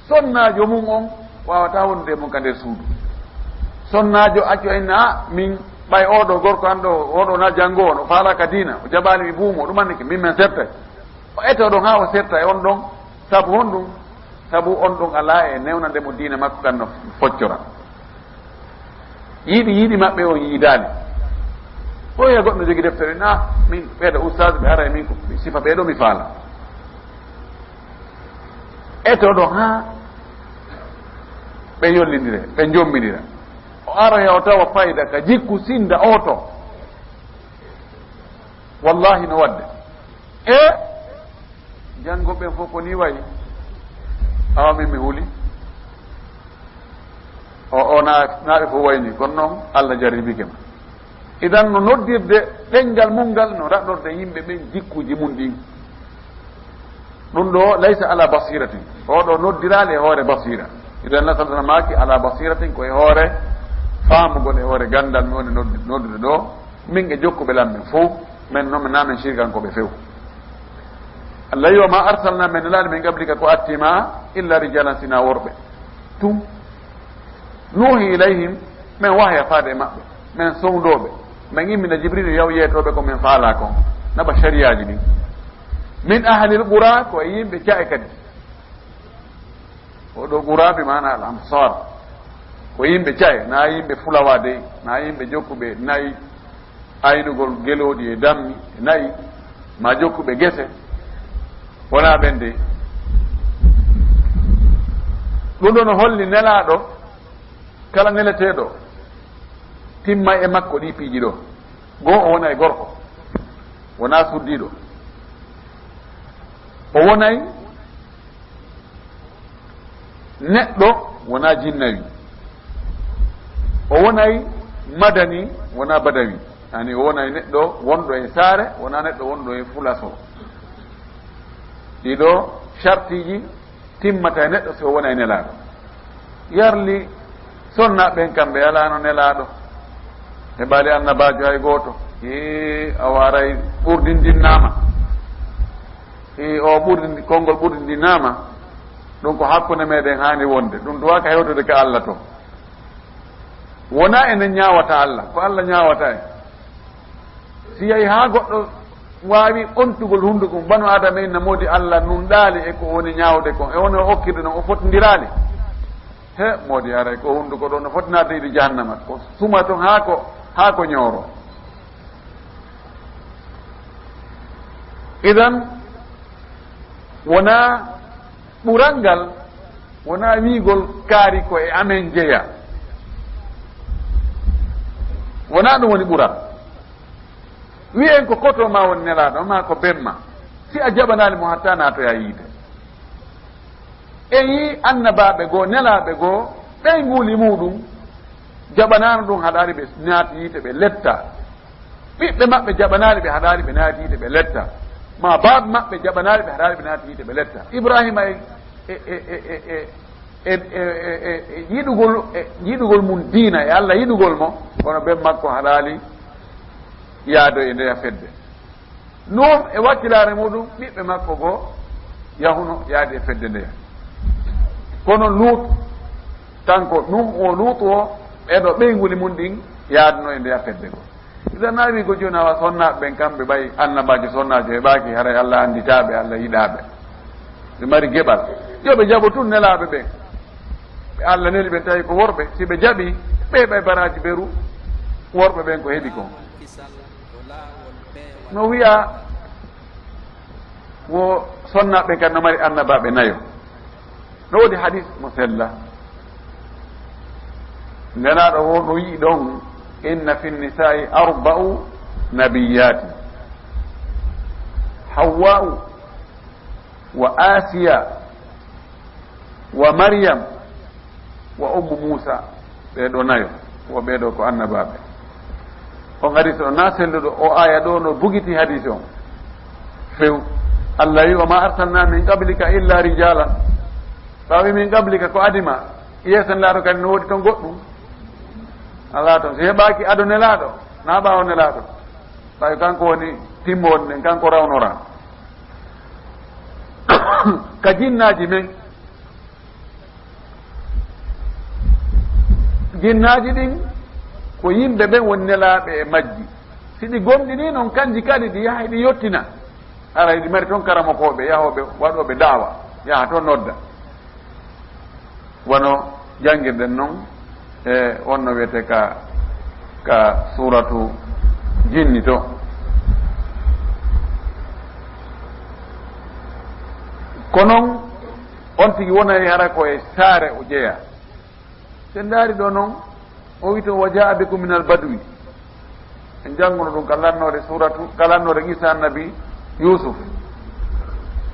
sonnaajo mum on waawataa wondude e mum ka nder suudu. Sonnaajo accu en, a min ɓay oo ɗoo gorko an ɗoo, oo ɗoo na janngoowo, no faalaa ka diina, o jaɓaali mi buumo, ɗum annike, min men sertay. O etoo ɗon haa o serta e on ɗon, sabu honɗum? Sabu on ɗon alaa e newnande mo diina makko kan no foccora. Yiɗi, yiɗi maɓɓe on yiidaali. Ko wi'a goɗɗo jogi deftere, na min ɓeeɗo ustaas, ɓe ara e min ko sifa ɓeeɗo mi faala. Etoo ɗon haa ɓe yollindire, ɓe njommidira. O ara e o tawa fayda ka jikku sinda oto. Wallahi no wadde. E janngo ɓen fof ko ni wayi. Awa min mi huli. O, o na, na ɓe fof wayni, kono noon Allah jarribike ma. Idan no noddirde ɗenngal mum ngal, no raɗorde yimɓe ɓen jikkuuji mum ɗin. Ɗum ɗo laysa ala basiratin. O ɗo noddiraali e hoore basira. Idan nasal tan maaki ala basiratin, ko e hoore faamugol, e hoore ganndal mi woni noddi-, noddude ɗo. Min e jokkuɓe lan men fof, men noon, men na men shirkankooɓe few. Allah wi, "Wa ma arsalna, min nelaali min qablika ko atti ma, illa rijalan, sina worɓe tun. Nuhi ilayhim, min wahya faade e maɓɓe, min sowndooɓe, min immina Jibril yaw yeetooɓe ko min faala kon, naba shariyaaji ɗin. Min ahlil qura, ko e yimɓe ca'e kadi." Oɗo qura bi maana al amsar. Ko yimɓe ca'e, na yimɓe fulawa dey, na yimɓe jokkuɓe nayi, aynugol gelooɗi e dammi e nayi, ma jokkuɓe gese, wona ɓen dey. Ɗum ɗo no holli nelaaɗo, kala neleteeɗo, timma e makko ɗi piiji ɗo. Goo, o wonay gorko, wona suddiiɗo. O wonay neɗɗo, wona jinnawi. O wonay madani, wona badawi. Yani o wonay neɗɗo wonɗo e saare, wona neɗɗo wonɗo e fulaso. Ɗiɗo shartiiji timmata e neɗɗo si o wona e nelaaɗo. Yarli sonna ɓen kamɓe alaano nelaaɗo. Heɓaali annabaajo hay gooto. Hee, awa aray ɓurdindinnaama. Hee, o ɓurdindi-, konngol ɓurdindinnaama. Ɗum ko hakkunde meɗen haani wonde. Ɗum duwaaka hewtude ka Allah to. Wona enen ñaawata Allah, ko Allah ñaawata en. Si yahi haa goɗɗo waawi ontugol hunnduko mum, banu Aadama en na moodi Allah nunɗaali e ko woni ñaawde kon, e woni o okkirde non, o fotindiraali. He, moodi haray ko hunnduko ɗo no foti naatde idi jahannama, ko suma ton haa ko, haa ko ñooro. Idan, wona ɓural ngal, wona wiigol kaari ko e amen jeya. Wona ɗum woni ɓural. Wiyen ko koto ma won nelaaɗo ma ko bemma. Si a jaɓanaali mo hatta naatoya yiide. En yii annabaaɓe goo, nelaaɓe goo, ɓeynguuli muuɗum jaɓanaano ɗum, haɗaali ɓe naati yiite ɓe letta. Ɓiɓɓe maɓɓe jaɓanaali ɓe, haɗaali ɓe naati yiite ɓe letta. Ma baaba maɓɓe jaɓanaali ɓe, haɗaali ɓe naati yiite ɓe letta. Ibrahima e, e, e, e, e, e, e, e, e, e, e yiɗugol, e yiɗugol mum diina e Allah yiɗugol mo, kono ben makko haɗaali yaado e ndeya fedde. Nuh e wakkilaare muɗum, ɓiɓɓe makko goo yahuno yaadi e fedde ndeya. Kono Lut, kanko Nuh o Lut o, ɓeɗo ɓeynguuli mum ɗin yaaduno e ndeya fedde goo. Idan na wi ko jooni awa sonnaaɓe ɓen kamɓe ɓay annabaajo sonnaajo heɓaaki, haray Allah annditaaɓe, Allah yiɗaaɓe. Ɓe mari geɓal. Yo ɓe jaɓo tun nelaaɓe ɓen. Ɓe Allah neli ɓen tawi ko worɓe. Si ɓe jaɓi, ɓe heɓay baraaji beru worɓe ɓen ko heɓi kon. No wi'a wo sonnaaɓe ɓen kadi no mari annabaaɓe nayo. No woodi hadis mo sella. Nelaaɗo wo no wi'i ɗon, "Inna fi nisaa'i arba'u nabiyyatin. Hawwa'u wa Asiya wa Maryam wa ummu Muusa." Ɓee ɗoo nayo, wo ɓee ɗoo ko annabaaɓe. On hadis on na selluɗo, o aya ɗoo no bugiti hadis on. Few. Allah wi, "Wa ma arsalna min qablika illa rijalan." Ɓaawi min qablika ko adima, yeeso nelaaɗo kadi no woodi ton goɗɗum. Alaa ton. Si heɓaaki ado nelaaɗo, na ɓaawo nelaaɗo. Ɓaawi kanko woni timmoode nden, kanko rawnora. Ka jinnaaji men, jinnaaji ɗin ko yimɓe ɓen woni nelaaɓe e majji. Si ɗi gomɗinii non, kanji kadi ɗi yahay ɗi yottina. Haray ɗi mari ton karamokooɓe, yahooɓe, waɗooɓe da'wa, yaha ton nodda. Wano janngirɗen non, e wonno wiyete ka, ka suuratu Jinni to. Ko non, on tigi wonani hara ko e saare o jeya. Si en ndaari ɗoo non, o wi to, "Wa jaa bikum minal badwi." En jannguno ɗum ka lannoore suuratu, ka lannoore qissa Annabi Yuusuf.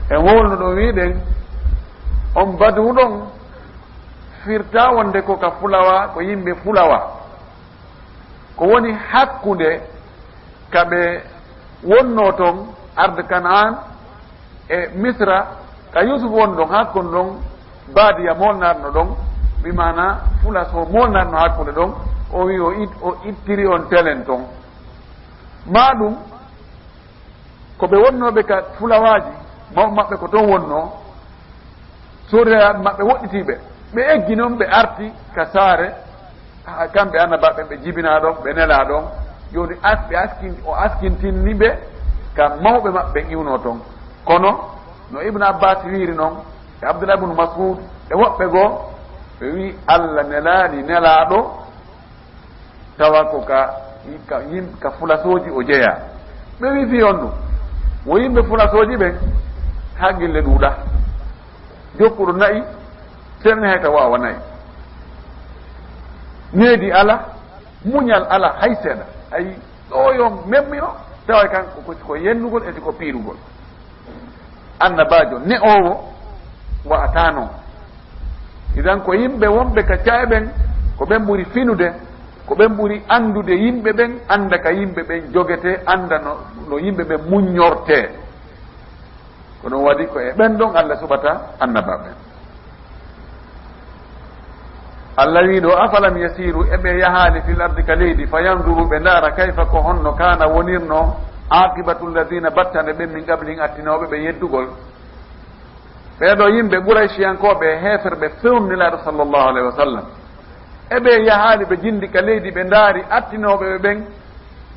En wowluno ɗum, wiɗen, on badwu ɗon firta wonde ko ka fulawa, ko yimɓe fulawa. Ko woni hakkunde ka ɓe wonnoo ton, arde Kanaan, e Misra, ka Yuusuf woni ɗon, hakkunde ɗon, baadiya molnaatno ɗon, bi maana fulaso molnaatno hakkunde ɗon, o wi o it-, o ittiri on telen ton. Maa ɗum, ko ɓe wonnooɓe ka fulawaaji, Mawɓe maɓɓe ko toon wonnoo, soodayaaɓe maɓɓe woɗɗitii ɓe. Ɓe eggi noon, ɓe arti ka saare, ha, kamɓe annabaaɓe ɓe jibinaa ɗoon, ɓe nelaa ɗoon. Jooni as-, ɓe askin-, o askintinni ɓe ka mawɓe maɓɓe iwnoo toon. Kono no Ibn Abbas wiiri noon, e Abdullah ibn Mas'ud, e woɓɓe goo, ɓe wii Allah nelaani nelaaɗo tawa ko ka, ka yim-, ka fulasooji o jeyaa. Ɓe wii fii on ɗum, wo yimɓe fulasooji ɓen, haqqille ɗuuɗa. Jokkuɗo na'i, seeɗa hay tawa o na'i. Needi ala, muñal ala hay seeɗa. Ay, ɗo yo memmi o, tawa kanko ko, ko yennugol e ko piirugol. Annabaajo ne'oowo wa'ataa noon. Idan ko yimɓe wonɓe ka ca'e ɓen, ko ɓen ɓuri finude, ko ɓen ɓuri anndude yimɓe ɓen, annda ka yimɓe ɓen jogetee, annda no, no yimɓe ɓen muññortee. Ko ɗum waɗi ko e ɓen ɗon Allah suɓata annabaaɓe ɓen. Allah wii ɗo, "Afalam yasiru, e ɓe yahaali fil ardi ka leydi, fa yanzuru, ɓe ndaara, kayfa, ko honno, kaana wonirno, aqibatu alladina, battane ɓen, min qablihim, attinooɓe ɓe yeddugol." Ɓee ɗoo yimɓe Qurayshiyankooɓe e heeferɓe fewndo Nelaaɗo sallallahu alayhi wa sallam. E ɓe yahaali ɓe jinndi ka leydi, ɓe ndaari attinooɓe ɓe ɓen,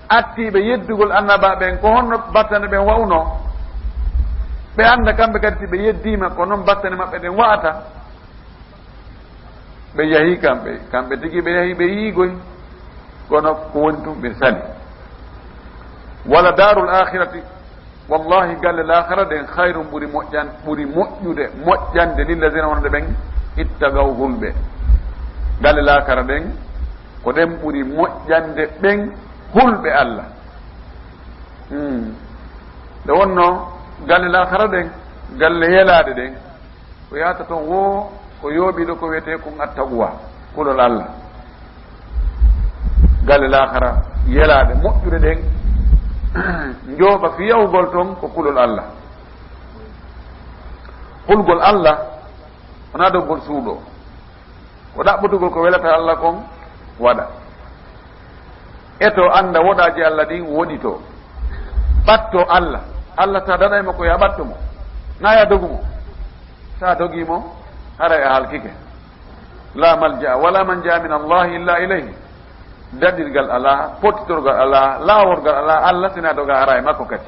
attiiɓe yeddugol annabaaɓe ɓen, ko honno battane ɓen wa'unoo? Ɓe annda kamɓe kadi si ɓe yeddiima ko non battane maɓɓe ɗen wa'ata. Ɓe yahi kamɓe, kamɓe tigi ɓe yahi ɓe yiigoy, kono ko woni tun ɓe sali. Wala darul akhirati, wallahi galle laakhara ɗen khayrun ɓuri moƴƴan-, ɓuri moƴƴude, moƴƴande lillazina wonde ɓen ittagaw hulɓe. Galle laakhara ɗen ko ɗen ɓuri moƴƴande ɓen hulɓe Allah. Hmm. Nde wonno galle laakhara ɗen, galle yelaaɗe ɗen, ko yahata toon woo ko yooɓiiɗo ko wiyetee kon attaqwa, kulol Allah. Galle laakhara yelaaɗe moƴƴuɗe ɗen, njooɓa fii yahugol toon ko kulol Allah. Hulgol Allah wonaa doggol suuɗo. Ko ɗaɓɓotugol ko welata Allah kon waɗa. Eto annda woɗaaji Allah ɗin woɗito. Ɓatto Allah. Allah sa daɗay mo ko yo a ɓatto mo. Na yo a dogu mo. Sa dogii mo, haray a halkike. La malja wala manja min Allah illa ilayhi. Daɗirgal alaa, pottitorgal alaa, laaworgal alaa, Allah sina doga hara e makko kadi.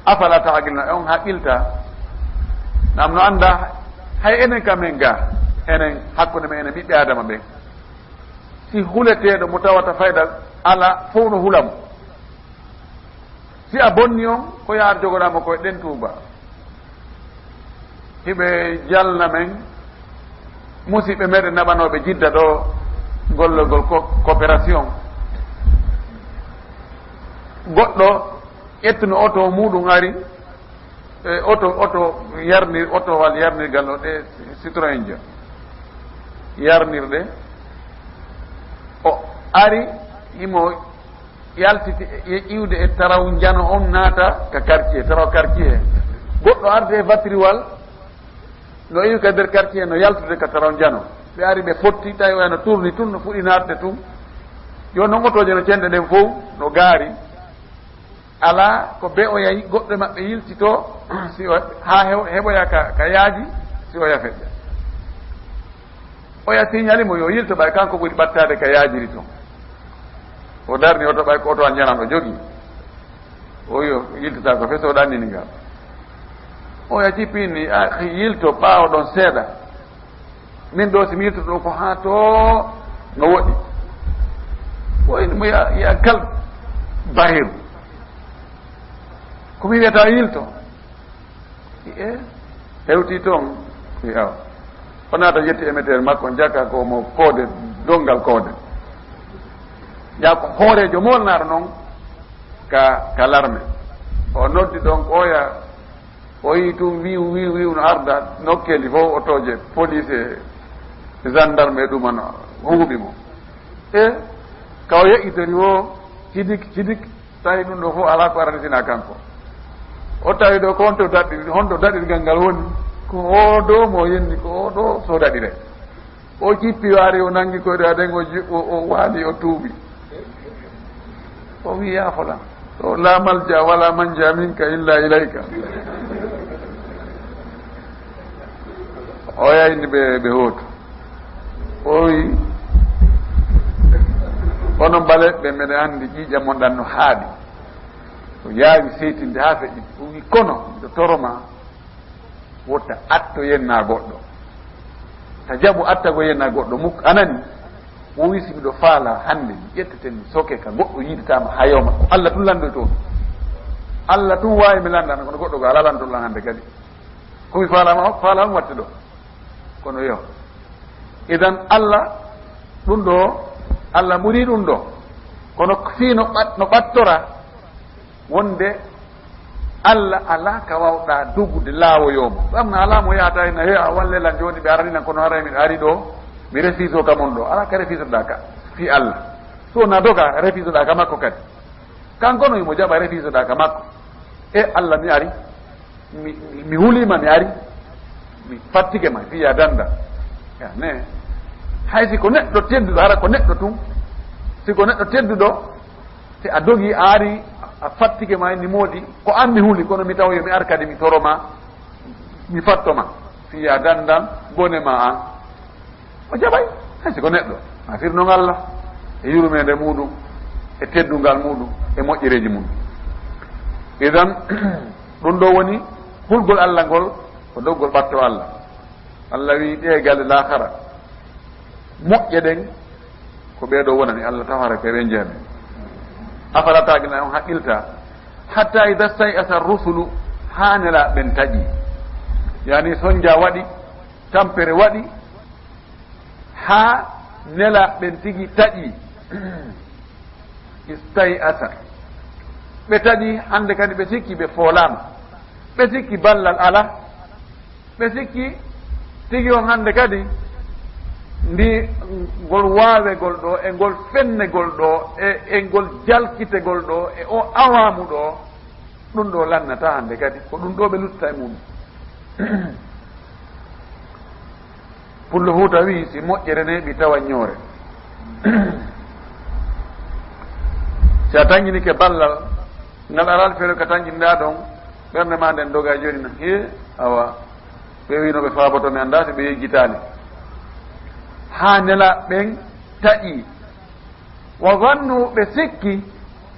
Afala ta'qiluna, on haqqilta? Nam no annda, hay enen kam en ga, enen hakkunde men enen ɓiɓɓe Adama ɓen, si huleteeɗo mo tawata fayda ala, fow no hula mo. Si a bonni on, ko yaar jogoɗaa mo koye ɗen tuuba. Hiɓe jalna men musiɓɓe meɗen naɓanooɓe Jidda ɗo gollogol ko-, coopération. Goɗɗo ƴettuno oto muɗum ari, e oto, oto yarnir-, oto wal yarnirgal no ɗe Citroën ja. Yarnirɗe. O ari, himo yaltiti e iwde e taraw njano on naata ka quartier, taraw quartier. Goɗɗo arde e batiriwal, no iwi ka nder quartier, no yaltude ka taraw njano. Ɓe ari ɓe fotti, tawi oya no tourni tun, no fuɗi naatde tun. Yo non otooje no cenɗe ɗen fow, no gaari. Alaa ko be oya yi-, goɗɗo maɓɓe yiltito, si o, haa hew-, heɓoya ka, ka yaaji, si oya feƴƴa. Oya signali mo yo yilto ɓay kanko ɓuri ɓattaade ka yaajiri ton. O darni oto ɓay ko oto an njanano jogi. O yo yiltata ko fes o ɗannini ngal. Oya jippini, a, yilto ɓaawo ɗon seeɗa. Min ɗo si mi yiltoto ɗo ko haa to no woɗɗi. O ini mo ya, ya kal bahiru. Ko mi wiyata yilto. E hewti toon, wi awa. O naata yetti émetteur makko, jaka ko mo koode, donngal koode. Yaa ko hooreejo molnaaɗo noon ka, ka larme. O noddi ɗoon ko oya, o yii tun wiw, wiw, wiw no arda nokkeeli fof, otooje, police e gendarme e ɗuma no huuɓi mo. E ka o yeƴƴitori o, cidik, cidik, tawi ɗum ɗo fof alaa ko arani sina kanko. O tawi ɗo ko honto daɗɗir-, honto daɗirgal ngal woni? Ko o do mo yenni, ko o ɗo so daɗire. O jippi waari, o nangi koyɗe aden, o ji-, o, o waali, o tuubi. O wi, "Ya fulan, To, "La malja wala manja minka illa ilayka." O yayni ɓe, ɓe hootu. O wi, "Onon ɓaleeɓe, meɗen anndi ƴiiƴam mon ɗan no haaɗi." O yaawi seytinde haa feƴƴi. O wi, "Kono miɗo toro ma, wota atto yennaa goɗɗo. Ta jaɓu attago yennaa goɗɗo muk, a nani?" O wi, "Si miɗo faala hannde mi ƴettete mi soke ka goɗɗo yiidataama hayoma, ko Alla tun lanndoytoo mi. Alla tun waawi mi lanndana, kono goɗɗo goo alaa lanndotoo lan hannde kadi. Ko mi faalaama, faala on watte ɗoo." Kono yo. Idan Alla, ɗun ɗoo, Alla ɓurii ɗun ɗoo. Kono fii no ɓat-, no ɓattora wonde Alla alaa ka waawɗaa dogude laawoyoo mo. Ɗum no alaa mo yahata heen, "He, a walle lan jooni, ɓe arani lan, kono haray miɗo ari ɗoo, mi refusoo ka mon ɗoo." Alaa ka refusoɗaa ka fii Alla. So wonaa doga, refusoɗaa ka makko kadi. Kanko no himo jaɓa refusoɗaa ka makko. "E Alla, mi ari. Mi, mi, mi huliima, mi ari. Mi fattige ma, fii yo a danndan." Ya, ne. Hay si ko neɗɗo tedduɗo, hara ko neɗɗo tun. Si ko neɗɗo tedduɗo, si a dogi, a ari, a fattige ma, ni moodi, ko an mi huli, kono mi tawa yo mi ar kadi, mi toro ma, mi fatto ma, fii yo a danndan bone ma an. O jaɓay, hay si ko neɗɗo. A firnon Alla e yurmeende muuɗum, e teddungal muuɗum, e moƴƴereeji mum. Idan, ɗum ɗoo woni hulgol Alla ngol, ko doggol ɓatto Alla. Alla wi, "Ɗee galle laakara, moƴƴe ɗen, ko ɓee ɗoo wonani." Alla taw hara ko e ɓen jeyaa. "Afala taqiluna, on haqqilta?" "Hatta idha stay'asa rusulu," haa nelaaɓe ɓen taƴi. Yani, sonja waɗi, tampere waɗi, haa nelaaɓe ɓen tigi taƴi. Istay'asa. Ɓe taƴi, hannde kadi ɓe sikki ɓe foolaama. Ɓe sikki ballal alaa. Ɓe sikki tigi on hannde kadi ndi, ngol waawegol ɗoo, e ngol fennegol ɗoo, e, e ngol jalkitegol ɗoo, e o awaamu ɗoo, ɗum ɗoo lannataa hannde kadi. Ko ɗum ɗoo ɓe luttata e muɗum. Pullo Fuuta wi'i, si moƴƴere neeɓii tawa ñoore. Si a taŋŋinike ballal ngal, alaa feere ka taŋŋinɗaa ɗon, ɓernde maa nden doga jooni na, hee, awa, ɓe wiino ɓe faaboto, mi anndaa si ɓe yejjitaali. Haa nelaaɓe ɓen taƴi. Wa zannu, ɓe sikki,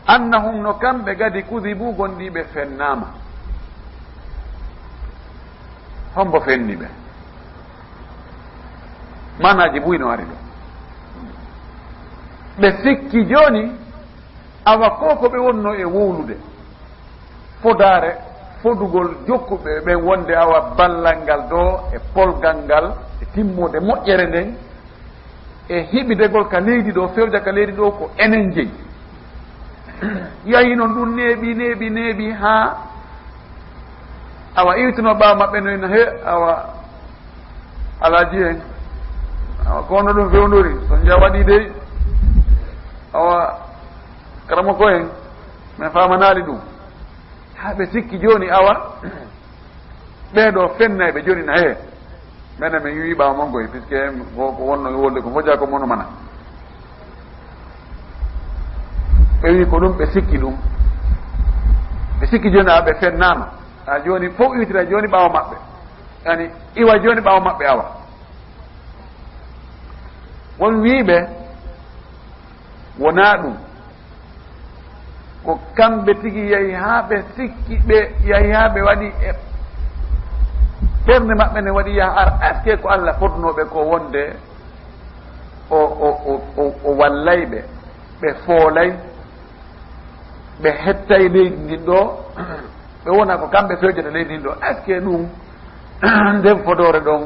annahum, no kamɓe kadi, kudibu, gonɗii ɓe fennaama. Hombo fenni ɓe? Maanaaji buy no ari ɗo. Ɓe sikki jooni, awa ko ko ɓe wonno e wowlude. Fodaare, fodugol jokkuɓe ɓen wonde awa ballal ngal ɗo e polgal ngal e timmude moƴƴere nden, e hiɓidegol ka leydi ɗo, fewja ka leydi ɗo ko enen jeyi. Yahi non ɗum neeɓi, neeɓi, neeɓi haa awa iwtuno ɓaawo maɓɓe no ina he, awa alaaji en, awa ko honno ɗum fewndori, so nja waɗi dey, awa karamoko en, min faamanaali ɗum. Haa ɓe sikki jooni awa, ɓee ɗoo fennayɓe jooni na hee. Menen min wi'i ɓaawo mon koy, puisque ko, ko wonno e wolde ko fo jaa ko mono mana. Ɓe wi'i ko ɗum ɓe sikki ɗum. Ɓe sikki jooni awa ɓe fennaama. A jooni fof iwtira jooni ɓaawo maɓɓe. Yani iwa jooni ɓaawo maɓɓe awa. Won wiiɓe wonaa ɗum. Ko kamɓe tigi yahi haa ɓe sikki, ɓe yahi haa ɓe waɗi e ɓernde maɓɓe ne waɗi yaha ara, est-ce que ko Alla fodnooɓe ko wonde o, o, o, o, o wallay ɓe, ɓe foolay, ɓe hettay leydi ndin ɗo, ɓe wona ko kamɓe fewjata leydi ndin ɗo. Est-ce que ɗum nden fodoore ɗon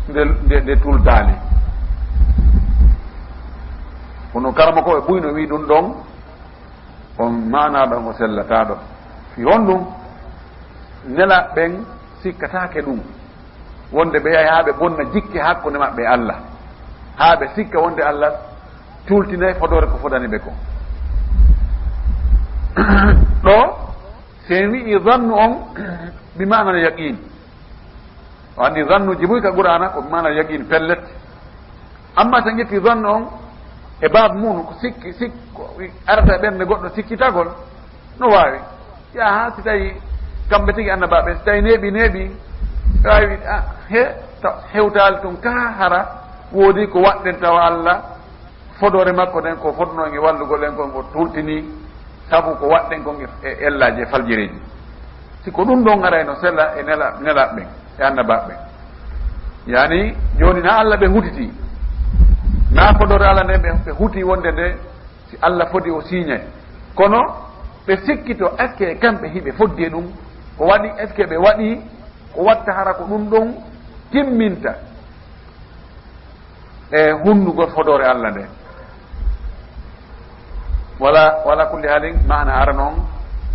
nde, nde, nde tultaali? Kono karama ko e buyno wi ɗum ɗon, on maanaa ɗon o sellataɗo. Fi honɗum? Nelaaɓe ɓen sikkataake ɗum. Wonde ɓe yahi haa ɓe bonna jikke hakkunde maɓɓe e Alla. Haa ɓe sikka wonde Alla tultinay fodoore ko fodani ɓe ko. Ɗo, si en wi'i zannu on, bi maanal yaqin. O anndi zannuuji buy ka Qur'aana ko bi maanal yaqin pellet. Amma si en ƴetti zannu on, E baab mum ko sikki, sikki ko arata e ɓernde goɗɗo sikkitagol, no waawi. Yaha, si tawi kamɓe tigi annabaaɓe, si tawi neeɓi, neeɓi, waawi, ah, he, taw hewtaali tun ka hara woodi ko waɗɗen tawa Allah, fodoore makko nden ko fodnoo e wallugol en kon, ko tultini, sabu ko waɗɗen kon e, e ellaaji e faljireeji. Si ko ɗum ɗon arayno sela e nela-, nelaaɓe ɓen e annabaaɓe ɓen. Yani, jooni na Allah ɓe hutiti, na fodoore Allah nden ɓe, ɓe huti wonde nde si Allah fodi o siiñay. Kono ɓe sikkito, est-ce que kamɓe hiɓe foddi e ɗum? Ko waɗi, est-ce que ɓe waɗi ko watta hara ko ɗum ɗon timminta e hunnugol fodoore Allah nde? Wala, wala kulli haalin, maana arano on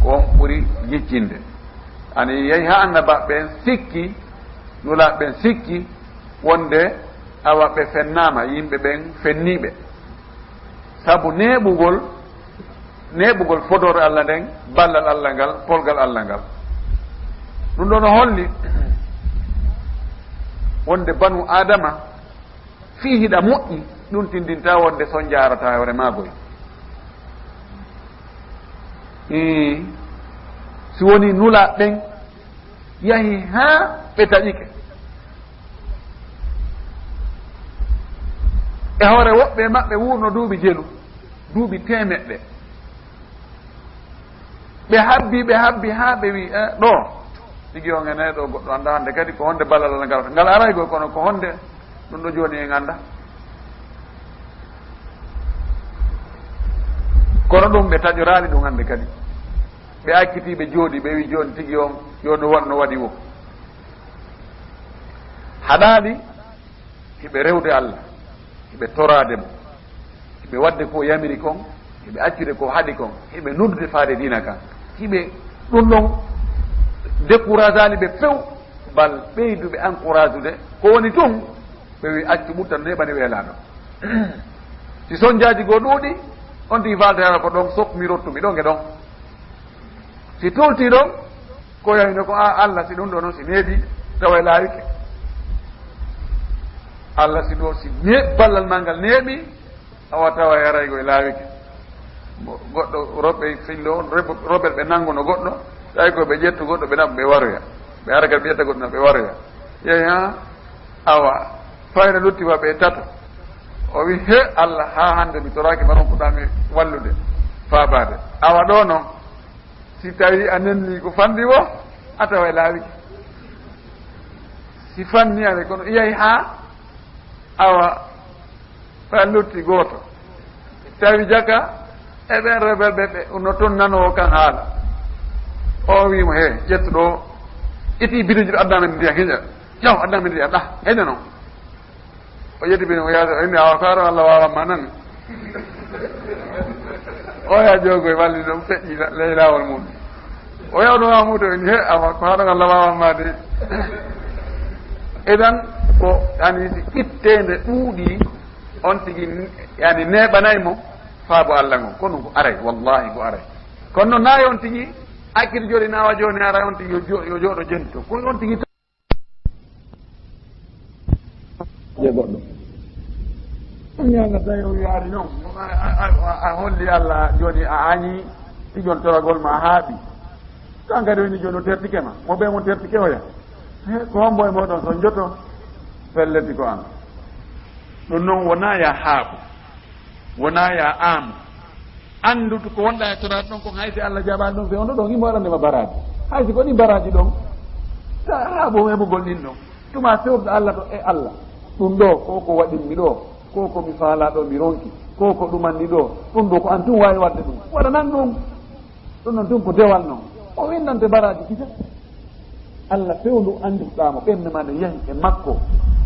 ko on ɓuri jiccinde. Ani yehi haa annabaaɓe ɓen sikki, nulaaɓe ɓen sikki wonde awa ɓe fennaama, yimɓe ɓen fenniiɓe. Sabu neeɓugol, neeɓugol fodoore Allah nden, ballal Allah ngal, polgal Allah ngal. Ɗum ɗo no holli wonde banu Aadama, fii hiɗa moƴƴi, ɗum tindinta wonde so njaarata hoore maa goy. Ii, si woni nulaaɓe ɓen yahi haa ɓe taƴike. E hoore woɓɓe maɓɓe wuurno duuɓi jelu, duuɓi teemeɗɗe. Ɓe habbi, ɓe habbi haa ɓe wi, "Eh, ɗo, tigi on ene ɗo goɗɗo annda hannde kadi ko honde ballal ngal, ngal araygo, kono ko honde ɗum ɗo jooni en annda." Kono ɗum ɓe taƴoraali ɗum hannde kadi. Ɓe acciti, ɓe jooɗi, ɓe wi, "Jooni tigi on, yo no wa-, no waɗi wo." Haɗaali hiɓe rewde Allah, hiɓe toraade mo, hiɓe waɗde ko yamiri kon, hiɓe accude ko haɗi kon, hiɓe noddude faade diina kan, hiɓe ɗum ɗon décourageali ɓe few, bal ɓeyduɓe encouragedude. Ko woni tun, ɓe wi, "Accu ɓuttan neeɓani weelaaɗo." Si sonjaaji goo ɗuuɗi, on tigi faalde hara ko ɗon sok mi rottumi, ɗon e ɗon. Si tolti ɗon, ko yahino ko, a, Allah, si ɗum ɗo noon si neeɓi, tawa e laawike. Allah, si ɗo, si ne-, ballal maa ngal neeɓi, awa tawa e araygo e laawike. Mo, goɗɗo, rewɓe fillo on, rewɓe, rewɓe ɓe nannguno goɗɗo, tawi ko ɓe ƴettu goɗɗo, ɓe naɓa, ɓe waroya. Ɓe ara kadi ɓe ƴetta goɗɗo, naɓa, ɓe waroya. Yehi haa, awa, fayna lutti wa ɓe tato. O wi, "He Allah, haa hannde mi toraaki ma, ronkuɗaa mi wallude, faabaade." Awa ɗo noon, si tawi a nenni ko fanndi wo, a tawa e laawike. Si fanni ane, kono iyay haa awa, fa lutti gooto. Tawi jaka e ɓen rebel ɓe, ɓe no toon nanoowo kan haala. O wi mo, "He, ƴettu ɗo, iti bidiiji ɗo, adda men ndiyam, heña. Yaw, adda men ndiyam, ɗa, heña noon." O ƴetti bini, o yaasa, o inni, "Awa, ko haɗo Allah waawan ma nan." O yaa joogo e walli ɗum feƴƴi la-, ley laawol mum. O yaw ɗum haa muuto, o inni, "He, awa, ko haɗo Allah waawan ma de." Idan, ko, yani, si itteende ɗuuɗi, on tigi, yani, neeɓanay mo faabo Allah ngon. Kono ko aray, wallahi ko aray. Kono noon, nayi on tigi, acciti jooɗi, nawa jooni, aray on tigi, yo jo-, yo jooɗo jento. Ko on tigi je goɗɗo. Ɗum ñaanga tawi o wiyaari noon. A, a, a, a holli Allah jooni a añi, ijon toragol ma haaɓi. Kan kadi woni jooni o tertike ma. Mo ɓe mo tertike oya. He, ko hombo e moɗon so njoto? Felleti ko an. Ɗum noon wonaa ya haaɓu. Wonaa ya aamu. Anndude ko wonɗa e toraade ɗon kon, hay si Allah jaɓaani ɗum, fe on ɗo ɗon, imo waɗande ma baraaji. Hay si ko ɗin baraaji ɗon, ta haa bo heɓugol ɗin ɗon. Tuma fewndo Allah to, e Allah. Ɗum ɗo, ko ko waɗinmi ɗo, ko ko mi faalaa ɗo, mi ronki, ko ko ɗumanmi ɗo, ɗum ɗo ko an tun waawi waɗde ɗum. Waɗanan ɗum. Ɗum noon tun ko dewal noon. O winnante baraaji kisa. Allah fewndo anndirɗaa mo, ɓernde ma nde yahi e makko,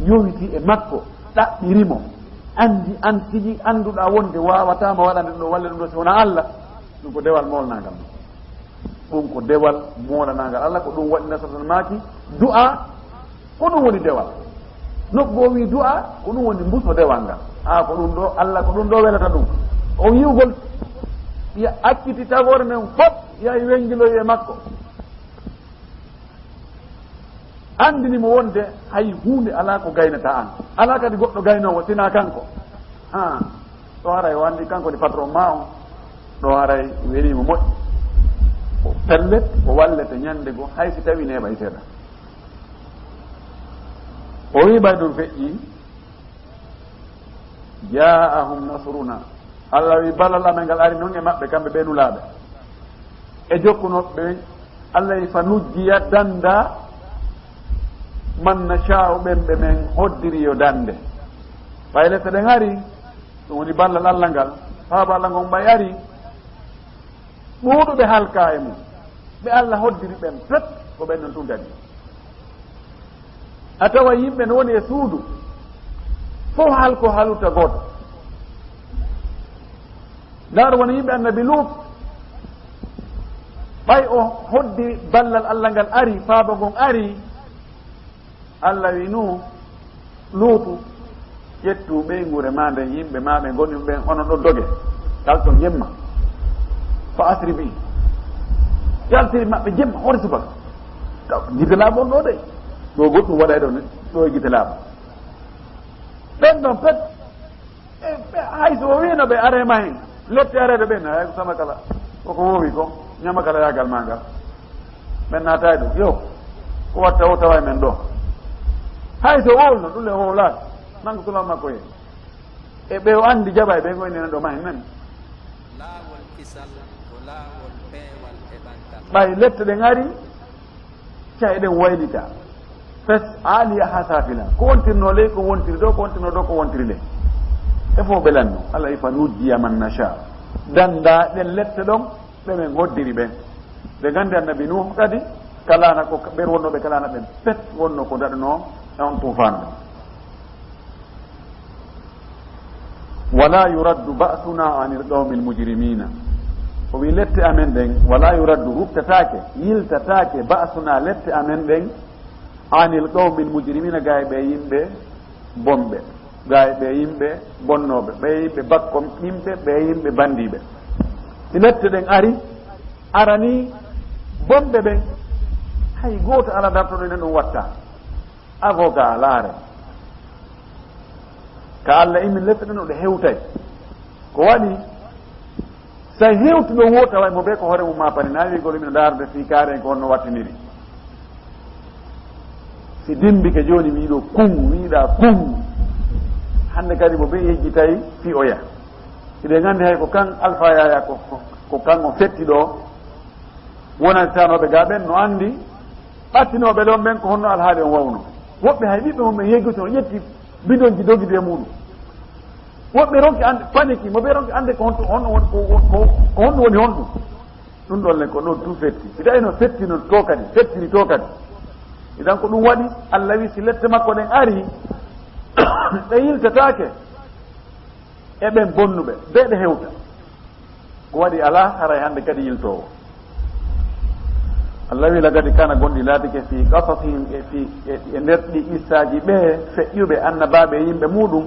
yowiti e makko, ɗaɓɓiri mo. Anndi an tigi annduɗaa wonde waawataa mo waɗande ɗum ɗo, walla ɗum ɗo si wonaa Allah. Ɗum ko dewal moolanaangal. Ɗum ko dewal moolanaangal Allah, ko ɗum waɗi nasaratan maaki du'a, ko ɗum woni dewal. Nokku o wi du'a, ko ɗum woni mbuso dewal ngal. Haa ko ɗum ɗo, Allah ko ɗum ɗo welata ɗum. O yi'ugol, ya acciti tagoore nden fof, yahi wengiloyi e makko. Anndini mo wonde hay huunde alaa ko gaynata an. Alaa kadi goɗɗo gaynoowo, sinaa kanko. Haa. Ɗo haray o anndi kanko woni patron ma on, ɗo haray weli mo moƴƴi. O pellet, o wallete ñande goo, hay si tawi neeɓay seeɗa. O wi ɓay ɗum feƴƴi, "Jaa'ahum nasruna." Allah wi ballal amen ngal ari non e maɓɓe, kamɓe ɓe nulaaɓe. E jokkunooɓe ɓen, Allah wi, "Fa nujjiya", dannda, "man nashaa'u", ɓen ɓe men hoddiri yo dannde. Ɓay lette ɗen ari, ɗum woni ballal Allah ngal, faaba Allah ngon ɓay ari, ɗuuɗuɓe halka e mum. Ɓe Allah hoddiri ɓen pet, ko ɓen non tun dañi. A tawa yimɓe no woni e suudu, fof halko haluta gooto. Ndaar woni yimɓe annabi Luut, ɓay o hoddi ballal Allah ngal ari, faaba ngon ari, Allah wi Nuuhu, Luutu, ƴettu ɓeynguure maa nden, yimɓe maa ɓe ngoni ɓen, onon ɗo doge, kalton jemma, fa asri bi, yaltiri maɓɓe jemma, hoore subaka. Taw gite laaɓa on ɗo de, ɗo goɗɗum waɗay ɗo ne, ɗo e gite laaɓa. Ɓen ɗon pet, e, ɓe, hay so o wiino ɓe are ma hen, lette areede ɓen, hay ko sama kala, koko woowi ko, ñama kala yaagal maa ngal. Men naataay ɗum. Yo, ko watta o tawa e men ɗo. Hay so wowlno, ɗum le wowlaaka. Nangu tuma makko ye. E ɓe o anndi jaɓa e ɓe ko enen ɗo ma en nani. Laawol kisal ko laawol peewal e ɓantal. Ɓay lette ɗen ari, ca'e ɗen waylita. Fes aaliya ha saafila. Ko wontirno ley, ko wontiri ɗo, ko wontirno ɗo, ko wontiri ley. E fof ɓe lanno. Allah ifa nujjiya man nasha. Dannda ɗen lette ɗon, ɓe men hoddiri ɓen. Ɓe nganndi annabi Nuuhu kadi, kalaana ko ɓen wonnooɓe kalaana ɓen pet wonno ko daɗanoo e on tuufaanu ɗon. "Wala yuraddu ba'suna anil qawmil mujrimina." O wi lette amen ɗen, "Wala yuraddu", ruttataake, yiltataake, "ba'suna", lette amen ɗen, "anil qawmil mujrimina", gaa e ɓe yimɓe bonɓe, gaa e ɓe yimɓe bonnooɓe, ɓe yimɓe bakkomɓe, ɓe yimɓe banndiiɓe. Si lette ɗen ari, aranii bonɓe ɓen, hay gooto alaa dartoɗo enen ɗum watta. Avocat laare. Ka Allah immin lette ɗen, o ɗe hewtay. Ko waɗi? Sa hewtuɗo wota way mo be ko hoore mum ma pani, na wi'gol mino ndaarde fii kaare en ko honno wattiniri. Si dimbike jooni wi'ɗo kun, wi'ɗa kun. Hannde kadi mo be yejjitay fii oya. Hiɗen anndi hay ko kan Alfa Yaya ko, ko, ko kan o fetti ɗo. Wonani tanooɓe ga ɓen no anndi ɓattinooɓe ɗon ɓen ko honno alhaali on wawno. Woɓɓe hay ɓiɓɓe mum ɓe yejjiti, o ƴetti bidonji dogidi e muɗum. Woɓɓe ronki ande, paniki, mo ɓe ronki ande ko honto, honno woni, ko, ko, ko, ko honno woni honɗum. Ɗum ɗon le ko ɗon tun fetti. Si tawi no fetti no to kadi, fettiri to kadi. Idan ko ɗum waɗi, Allah wi si lette makko ɗen ari, ɗe yiltataake e ɓen bonnuɓe, be ɗe hewta. Ko waɗi alaa haray hannde kadi yiltoowo. Allah wi, "Laqad kana", gonɗi laatike, "fi qasasihim", e fi, e, e nder ɗi qissaaji ɓe feƴƴuɓe annabaaɓe e yimɓe muɗum,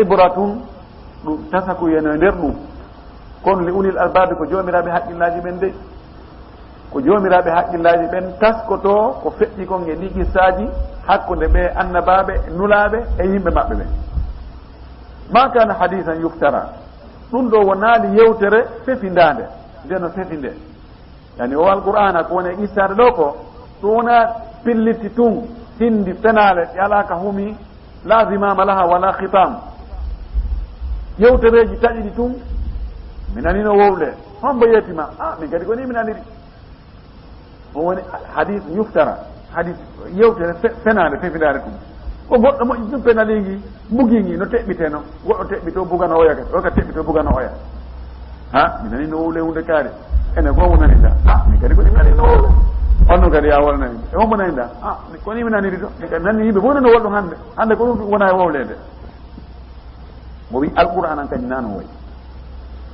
"ibratun", ɗum tasakuye no e nder ɗum. Kono "li ulil albaabi", ko joomiraaɓe haqqillaaji ɓen dey. Ko joomiraaɓe haqqillaaji ɓen taskotoo ko feƴƴi kon e ɗi qissaaji hakkunde ɓe annabaaɓe, nulaaɓe e yimɓe maɓɓe ɓen. "Ma kana hadisan yuftara", ɗum ɗo wonaali yewtere fefindaande, nde no fefi nde. Yani o Alqur'aana ko woni e qissaade ɗo ko, ɗum wonaa pillitti tun, hindi fenaale ɗi alaa ka humi, la zimama laha wala khitam. Yewtereeji taƴi ɗi tun, mi nanino wowle. Hombo yeetima? Ah, min kadi ko ni mi naniri. O woni hadis yuftara, hadis yewtere fe-, fenaande, fefindaare ɗum. Ko goɗɗo moƴƴi ɗum penaliingi, bugiingi, no teɓɓiteno, goɗɗo teɓɓito bugano oya kadi, oya kadi teɓɓito bugano oya. Ha, mi nani no wowle hunde kaari. Ene fof mo nanida. Ah, min kadi ko ɗum nani no wowle. Onno kadi ya wol nani. E hombo nanida? Ah, ko ni mi naniri to. Mi kadi nani yimɓe fof nani wol ɗum hannde. Hannde ko ɗum wona e wowlede. Mo wi Alqur'aan an kadi nano wayi.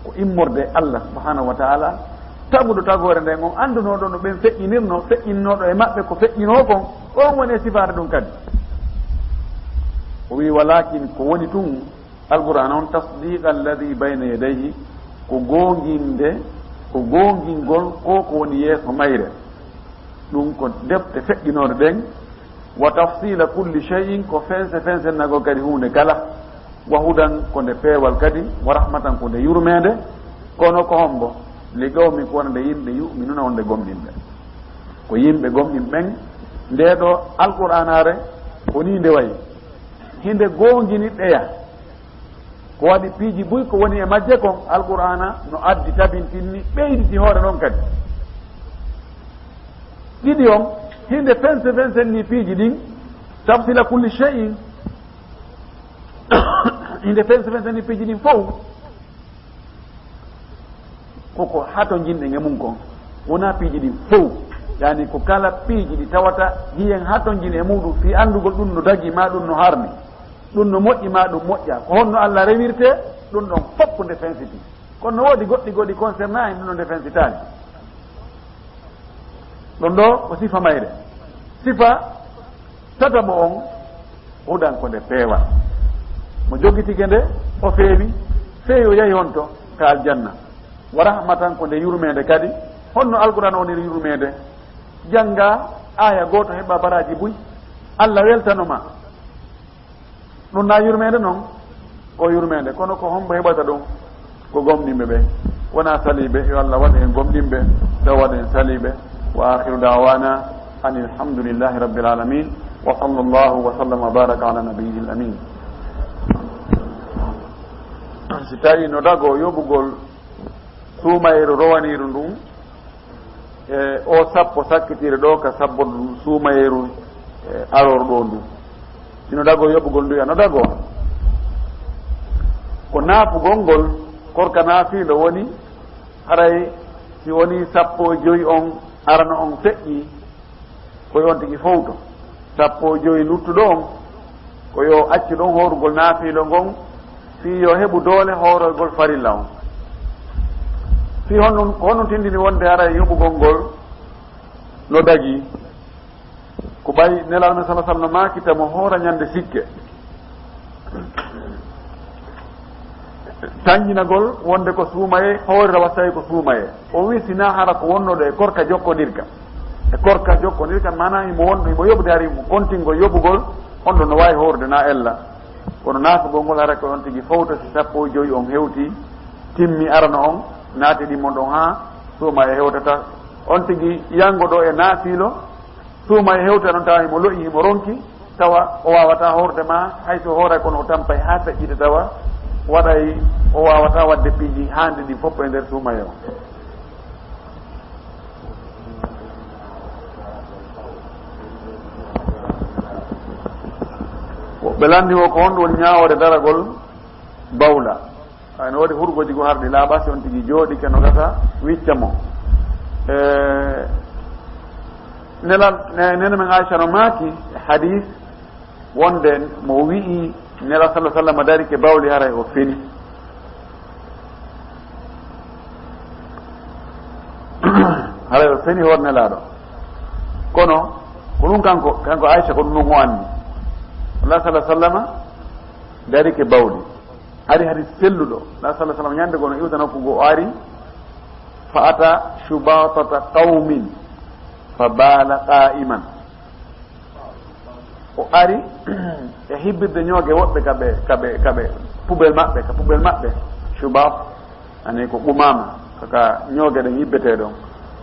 Ko immorde Allah subhanahu wa ta'ala, taguɗo tagoore nden, on anndunooɗo no ɓen feƴƴinirno, feƴƴinnooɗo e maɓɓe ko feƴƴinoo kon, on woni e sifaade ɗum kadi. O wi, "Walakin", ko woni tun, Alqur'aan on, "tasdiqa alladhi bayna yadayhi", ko goonginde, ko goongingol ko ko woni yeeso mayre. Ɗum ko defte feƴƴinooɗe ɗen, "wa tafsila kulli shay'in", ko fense fensennagol kadi huunde kala. Wa hudan ko nde peewal kadi, wa rahmatan ko nde yurmeende, kono ko hombo? Li qawmi ko wonande yimɓe yu'minuna wonde gomɗinɓe. Ko yimɓe gomɗinɓe ɓen, nde ɗo Alqur'aanaare ko ni nde wayi. Hinde goongini ɓeya. Ko waɗi piiji buy ko woni e majje kon, Alqur'aana no addi tabintinni ɓeyditi hoore ɗon kadi. Ɗiɗi on, hinde fense fensen ni piiji ɗin, tafsila kulli shay'in, hinde fense fensen ni piiji ɗin fow. Koko hatonjinɗen e mun kon, wona piiji ɗin fow. Yani ko kala piiji ɗi tawata hiyen hatonjin e muɗum, fii anndugol ɗum no dagi, ma ɗum no harmi, ɗum no moƴƴi, ma ɗum moƴƴa. Ko honno Allah rewirte, ɗum ɗon fof nde fensiti. Kono no woodi goɗɗi goo ɗi concerna en, ɗum no nde fensitaani. Ɗon ɗo ko sifa mayre. Sifa tataɓo on, hudan ko nde peewal. Mo jogitike nde, o feewi, feewi o yahi honto? Ka aljanna. Wa rahmatan ko nde yurmeende kadi. Honno Alqur'aana woniri yurmeende? Jannga aaya gooto heɓa baraaji buy. Allah weltano ma. Ɗum na yurmeende non? Ko yurmeende. Kono ko hombo heɓata ɗum? Ko gomɗinɓe ɓe. Wona saliiɓe. Yo Allah waɗ en gomɗinɓe, taw waɗ en saliiɓe. Wa akhiru da'wana anil hamdulillahi rabbil alamin. Wa sallallahu wa sallam wa baraka ala nabiyyil amin. Si tawi no dago yoɓugol suumayru rowaniru ndun, e o sappo sakkitire ɗo ka sabbo suumayru, e, aror ɗo ndu. Hino dago yoɓugol ndu, ano dago. Ko naafugol ngol, korka naafiilo woni, haray si woni sappo e joyi on arano on feƴƴi, ko yo on tigi fowto. Sappo e joyi luttuɗo on, ko yo accu ɗon hoorugol naafiilo ngon, fii yo heɓu doole hooroygol farilla on. Fii honɗun, ko honɗun tindini wonde haray yoɓugol ngol no dagi? Ko ɓay Nelaaɗo men sallallahu alaihi wasallam no maakita mo hoora ñande sikke. Tanjinagol wonde ko suumaye, hoorira wa tawi ko suumaye. O wi sina hara ko wonnoɗo e korka jokkondirka. E korka jokkondirka, maanaam himo wonɗo, himo yoɓude hari mo kontingol yoɓugol, on ɗon no waawi hoorde na ella. Kono naafugol ngol hara ko on tigi fowta si sappo e joyi on hewti, timmi arano on, naati ɗimmo ɗon haa suumaye hewtata. On tigi yango ɗo e naafiilo, suumaye hewta noon tawa himo lo'i, himo ronki, tawa o waawataa hoorde ma, hay so hooray kono o tampay haa feƴƴita tawa waɗay, o waawataa waɗde piiji haandi ɗin fof e nder suumaye o. Woɓɓe lanndi o ko honɗum woni ñaawoore daragol bawla. Ay, no woodi hurgoji goo harɗi laaɓa, si on tigi jooɗike no gasa wicca mo. E, nelal, ne-, nene men Aisha no maaki e hadis wonde mo wi'i Nelal sallallahu alaihi wasallam darike bawli haray o feni. Haray o feni hoore Nelaaɗo. Kono, ko ɗum kanko, kanko Aisha ko ɗum ɗum o anndi. Allah sallallahu alaihi wasallam darike bawli. Hari hari selluɗo. Nabi sallallahu alaihi wasallam ñande goo no iwta nokku goo, o ari, fa ata shubatata qawmin fa bala qa'iman. O ari e hibbirde ñooge woɓɓe ka ɓe, ka ɓe, ka ɓe pubel maɓɓe, ka pubel maɓɓe. Shubat, ani ko qumama, ka, ka ñooge ɗen hibbetee ɗon.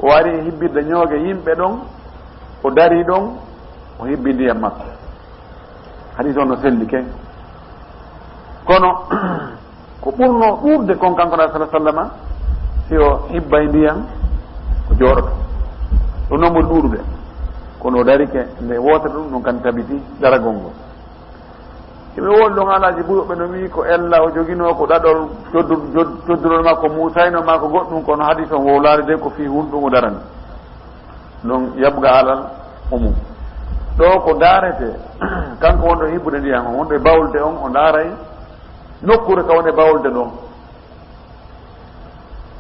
O ari e hibbirde ñooge yimɓe ɗon, o dari ɗon, o hibbi ndiyam makko. Hadis on no selli ken. Kono, ko ɓurno ɗuuɗude kon kanko Nabi sallallahu alaihi wasallam, si o hibbay ndiyam, o jooɗoto. Ɗum noon ɓuri ɗuuɗude. Kono o darike nde wootere ɗum, ɗum kan tabiti daragol ngol. Hiɓe woodi ɗon haalaaji buy, ɓe no wi'i ko ella o joginoo, ko ɗaɗol coddu-, jod-, coddurol makko muusayno ma ko goɗɗum, kono hadis on wowlaade de ko fii hunɗum o darani. Ɗon yabga alal umum. Ɗo ko ndaarete, kanko wonɗo hibbude ndiyam on, wonɗo e bawlde on, o ndaaray nokkuure ka woni e bawlde ɗon.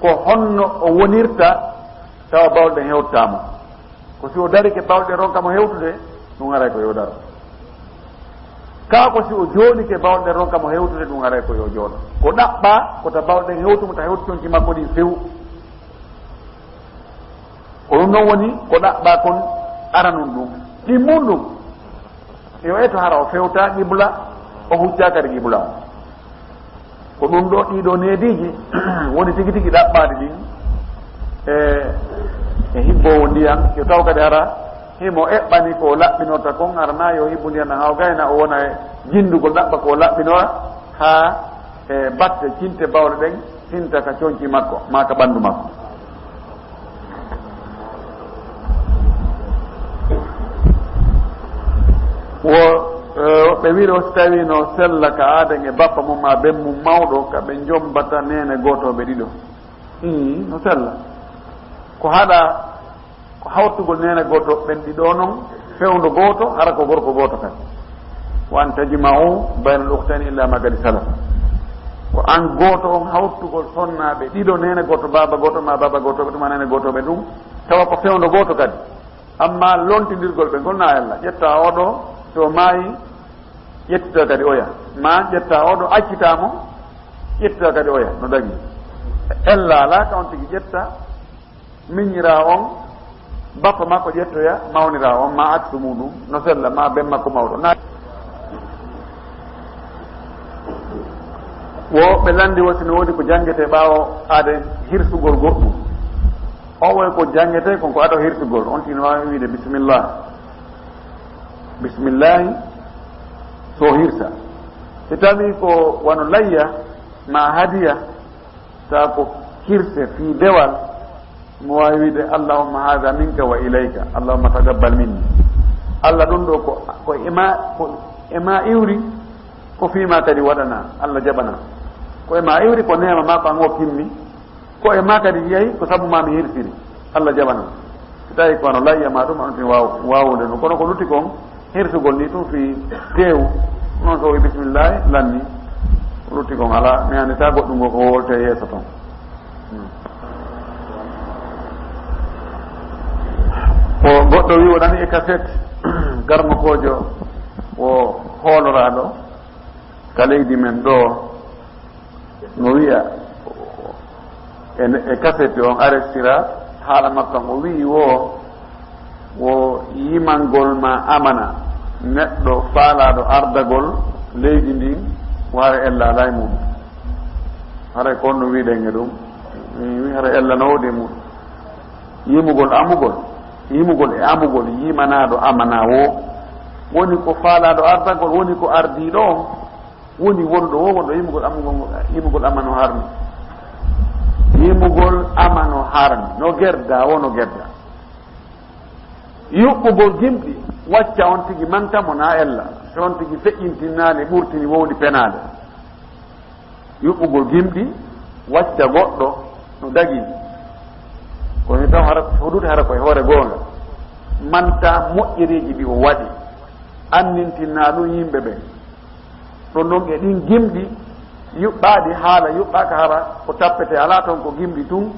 Ko honno o wonirta tawa bawlde hewtataa mo? Ko si o darike bawlde ronka mo hewtude, ɗum haray ko yo daro. Kaa ko si o jooɗike bawlde ronka mo hewtude, ɗum haray ko yo jooɗo. Ko ɗaɓɓa, ko ta bawlde hewtu mo, ta hewtu conci makko ɗin few. Ko ɗum noon woni ko ɗaɓɓa kon aranun ɗum. Ɗimmun ɗum, yo eto hara o fewta qibla, o hucca kadi qibla on. Ko ɗum ɗo, ɗiɗo neediiji woni tigi tigi ɗaɓɓaade ɗin e, e hibboowo ndiyan, yo taw kadi hara himo eɓɓani ko laɓɓinorta kon, hara na yo hibbu ndiyan ɗan haw gayna o wona e jindugol ɗaɓɓa ko laɓɓinora haa e batte cinte bawle ɗen sinta ka conci makko, maa ka ɓandu makko. Wo, e, woɓɓe wi'i ɗo, si tawii no sella ka aaden e bappa mum maa ben mum mawɗo, ka ɓe njombata neene gootooɓe ɗiɗo. Ii, no sella. Ko haɗa, ko hawtugol neene gooto ɓen ɗiɗo non, fewndo gooto, hara ko gorko gooto kadi. Wa an tajma'u bayna al-ukhtayni illa ma qad salaf. Ko an gooto on hawtugol sonnaaɓe ɗiɗo, neene gooto, baaba gooto, maa baaba gooto, ɓe tuma neene gooto ɓe ɗum, tawa ko fewndo gooto kadi. Amma lontindirgol ɓe ngol na ella. Ƴetta oɗo, so maayi, ƴettita kadi oya. Ma ƴetta oɗo, accita mo, ƴettita kadi oya. No dagi. Ella alaa ka on tigi ƴetta, miñiraa on, bappa makko ƴettoya, mawnira on, ma aksu muɗum, no sella, ma ben makko mawɗo. Na, wo ɓe landi wo si no woodi ko janngetee ɓaawo aade hirsugol goɗɗum. O woy ko janngetee kon ko ado hirsugol, on tigi no waawi wiide bisimillah. Bisimillaahi, so hirsa. Si tawii ko wano layya, ma hadiya, tawa ko hirse fii dewal, mo waawi wiide, "Allahumma haadha minka wa ilayka, Allahumma taqabbal minni." Allah, ɗum ɗo ko, ko e ma, ko e ma iwri, ko fii ma kadi waɗana, Allah jaɓana. Ko e ma iwri, ko neema ma ko an o kimmi, ko e ma kadi yehi, ko sabu ma mi hirsiri, Allah jaɓana. Si tawi ko wano layya ma ɗum, an tin waaw-, waawude ɗum. Kono ko lutti kon, hirsugol ni tun fii teewu. Non so o wi bismillaahi, lanni. Ko lutti kon alaa, mi anndi ta goɗɗum ngo ko wolte yeeso ton. Hmm. Ko goɗɗo wi o nani e kaset, garmokoojo o hooloraaɗo ka leydi men ɗo, no wi'a e, e kaseti on arestira haala makko, o wi'i wo, wo yimangol ma amana neɗɗo faalaaɗo ardagol leydi ndin, wo hara ella alaa e muɗum. Haray ko on no wi'ɗen e ɗum, mi wi'i hara ella no woodi e muɗum. Yimugol amugol, yimugol e amugol yimanaaɗo amana wo, woni ko faalaaɗo ardagol, woni ko ardiiɗo on. Woni wonɗo wo, wonɗo yimugol amugol, yimugol ama no harmi. Yimugol ama no harmi. No gerda, wo no gerda. Yuɓɓugol gimɗi, wacca on tigi manta mo na ella. So on tigi feƴƴintinnaali, ɓurtini wowli penaale. Yuɓɓugol gimɗi, wacca goɗɗo no dagi. Kono taw hara, hudude hara koye hoore goonga. Manta moƴƴereeji ɗi o waɗi. Annintinna ɗum yimɓe ɓen. Ɗon ɗon e ɗin gimɗi yuɓɓaaɗi, haala yuɓɓaaka hara ko tappete alaa ton, ko gimɗi tun.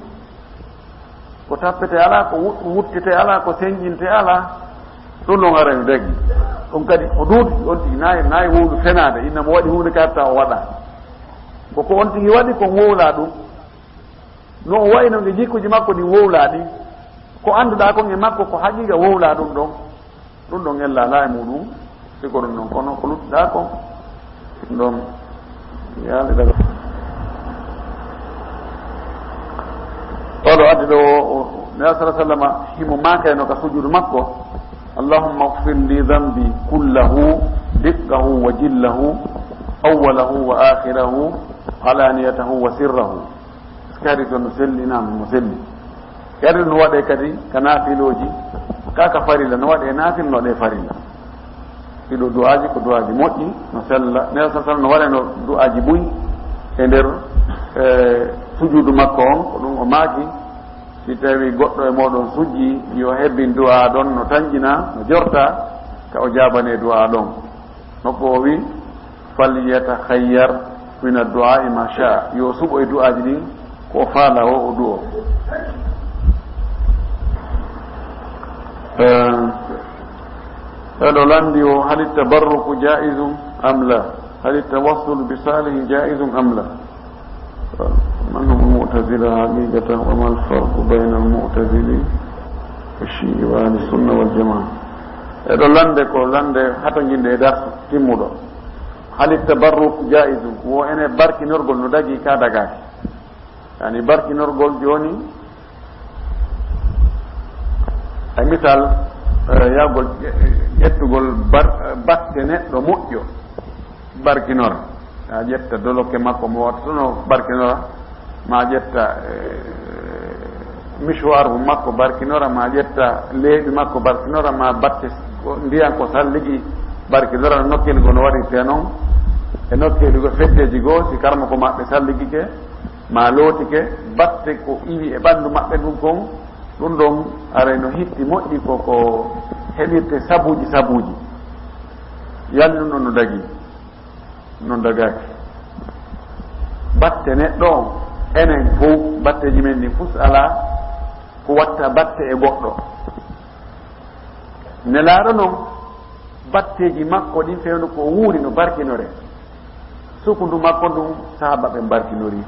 Ko tappete alaa, ko wu-, wuttete alaa, ko senƴinte alaa. Ɗum ɗon hara no dagi. Ɗum kadi ko duuɗi, on tigi nayi, nayi wowlu fenaade, inna mo waɗi huunde ka tawa o waɗa. Ko ko on tigi waɗi, ko wowla ɗum. No o wayno nge jikkuji makko ɗin wowlaa ɗin. Ko annduɗaa kon e makko ko haqiiqa wowlaa ɗum ɗon. Ɗum ɗon ella alaa e muɗum. Si ko ɗum ɗon, kono ko luttuɗaa kon. Ɗum ɗon yaali daga. Oɗo addi ɗo o, o, Nabi sallallahu alaihi wasallam himo maakayno ka sujudu makko. Allahumma ighfir li dhanbi kullahu, diqqahu wa jillahu, awwalahu wa akhirahu, alaniyatahu wa sirrahu. Kadi to no selli, naam, no selli. Kadi no waɗee kadi ka naafilooji, ka, ka farilla, no waɗee naafila, no waɗee farilla. Ɗiɗo du'aaji ko du'aaji moƴƴi, no sella. Nelson tan no waɗee no du'aaji buy e nder, eh, sujuudu makko on, ko ɗum o maaki. Si tawi goɗɗo e mooɗon sujji, yo hebbin du'aa ɗon, no tanƴina, no jorta, ka o jaabanee du'aa ɗon. Makko o wi, "Falyatakhayyar min ad-du'a'i ma sha'a." Yo suɓo e du'aaji ɗin ko o faala o, o du'o. Eh, eɗo landi o, "Hal tabarruku ja'izun am la? Hal tawassul bi salihin ja'izun am la?" من هم المعتزلة حقيقة، وما الفرق بين المعتزلة والشيعة وأهل السنة والجماعة؟ Eɗo lande ko lande hatonjinde e darsu timmuɗo. Hali tabarruk jaizun, wo ene barkinorgol no dagii ka dagaaki? Yani barkinorgol jooni, e misal, eh, yahgol ƴe-, ƴettugol bar-, batte neɗɗo moƴƴo, barkinora. A ƴetta dolokke makko mo wattono, barkinora. Ma ƴetta, eh, misuwaaru makko, barkinora. Ma ƴetta leeɓi makko, barkinora. Ma batte ko, ndiyan ko salligi, barkinora. No nokkeeli goo no waɗirtee noon, e nokkeeli goo, feddeeji goo, si karmoko maɓɓe salligike, ma lootike, batte ko iwi e ɓanndu maɓɓe ndun kon, ɗun ɗon aray no hitti moƴƴi ko ko heɓirtee sabuuji sabuuji. Yalli ɗun ɗon no dagii? Non dagaaki. Batte neɗɗo on, enen fow, batteeji men ɗin fow alaa ko watta batte e goɗɗo. Nelaaɗo non, batteeji makko ɗin fewndo ko wuuri no barkinore. Sukundu makko ndun, sahaaba ɓen barkinori.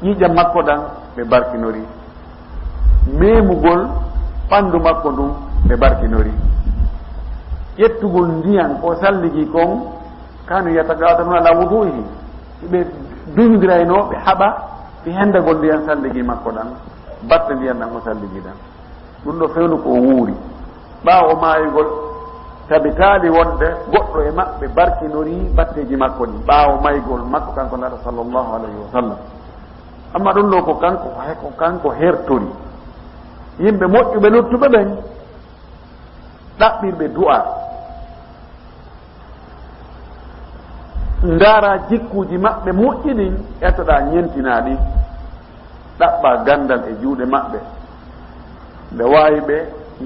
Ƴiiƴam makko ɗan, ɓe barkinori. Memugol ɓanndu makko ndun, ɓe barkinori. Ƴettugol ndiyan ko salligi kon, kanu yataqadaruna ala wudu'ihi, ɓe duñondirayno, ɓe haɓa, ɓe hendagol ndiyan salligi makko ɗan, batte ndiyan ɗan o salligi ɗan. Ɗun ɗoo fewndo ko o wuuri. Ɓaawo maayugol, tabitaali wonde goɗɗo e maɓɓe barkinori batteeji makko ɗin, ɓaawo maygol makko kanko Nelaaɗo sallallahu alayhi wa sallam. Amma ɗun ɗoo ko kanko, hay ko kanko hertori. Yimɓe moƴƴuɓe luttuɓe ɓen, ɗaɓɓirɓe du'a. Ndaara jikkuuji maɓɓe moƴƴi ɗin, etoɗaa ñentinaa ɗi. Ɗaɓɓaa ganndal e juuɗe maɓɓe. Nde waawi ɓe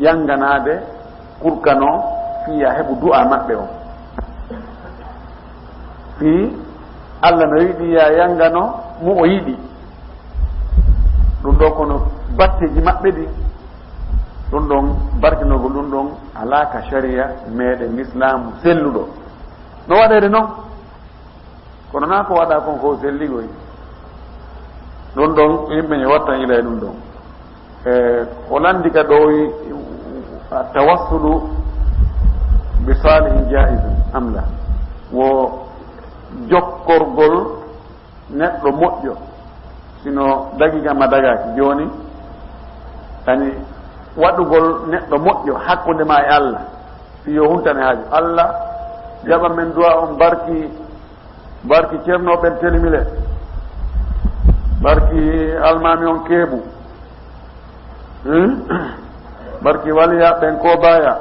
yannganaade kurkano fii yo a heɓu du'a maɓɓe on. Fii Alla no yiɗi yo a yanngano mo o yiɗi. Ɗun ɗoo kono batteeji maɓɓe ɗin, ɗun ɗon barkinogol, ɗun ɗon alaa ka sariya meɗen Lislaamu selluɗo no waɗeede non. Kono naa ko waɗaa kon fow selligoy. Ɗun ɗon yimɓe ne wattan ila e ɗun ɗon. E, o lanndi ka ɗoo, tawassulu bi salihin jaizun am la? Wo jokkorgol neɗɗo moƴƴo, sino dagi kam a dagaaki jooni, yani waɗugol neɗɗo moƴƴo hakkunde ma e Alla, si yo huntane haaju. Alla, jaɓan men du'a on, barki, barki ceerno ɓen Telimile, barki almaami on Keebu, hmm? Barki waliya ɓen Kobaya.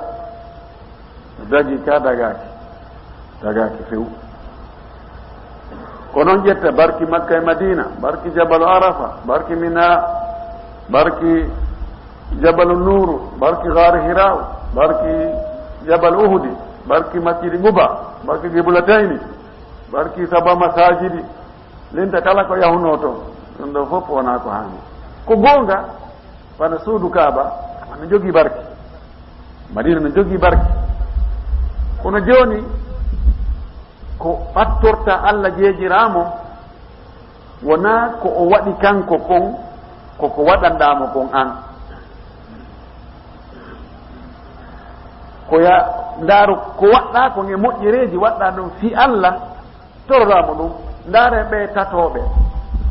Dagi ka dagaaki, dagaaki few. Ko non ƴetta barki Makka e Madina, barki Jabalu Arafa, barki Mina, barki Jabalu Nuuru, barki Gaari Hiraaw, barki Jabal Uhudi, barki Masjidi Quba, barki Qiblatayni, barki Saba Masajidi, linta kala ko yahunoo ton. Ɗun ɗoo fof wonaa ko haani. Ko goonga, wano suudu Kaaba, no jogii barke. Madina no jogii barke. Kono jooni, ko ɓattorta Alla jeejiraamo, wonaa ko o waɗi kanko kon, ko ko waɗanɗaa mo kon an. Ko ya ndaaru ko waɗɗaa kon e moƴƴereeji, waɗɗaa ɗum fii Alla, toroɗaa mo ɗum. Ndaaree ɓee tatooɓe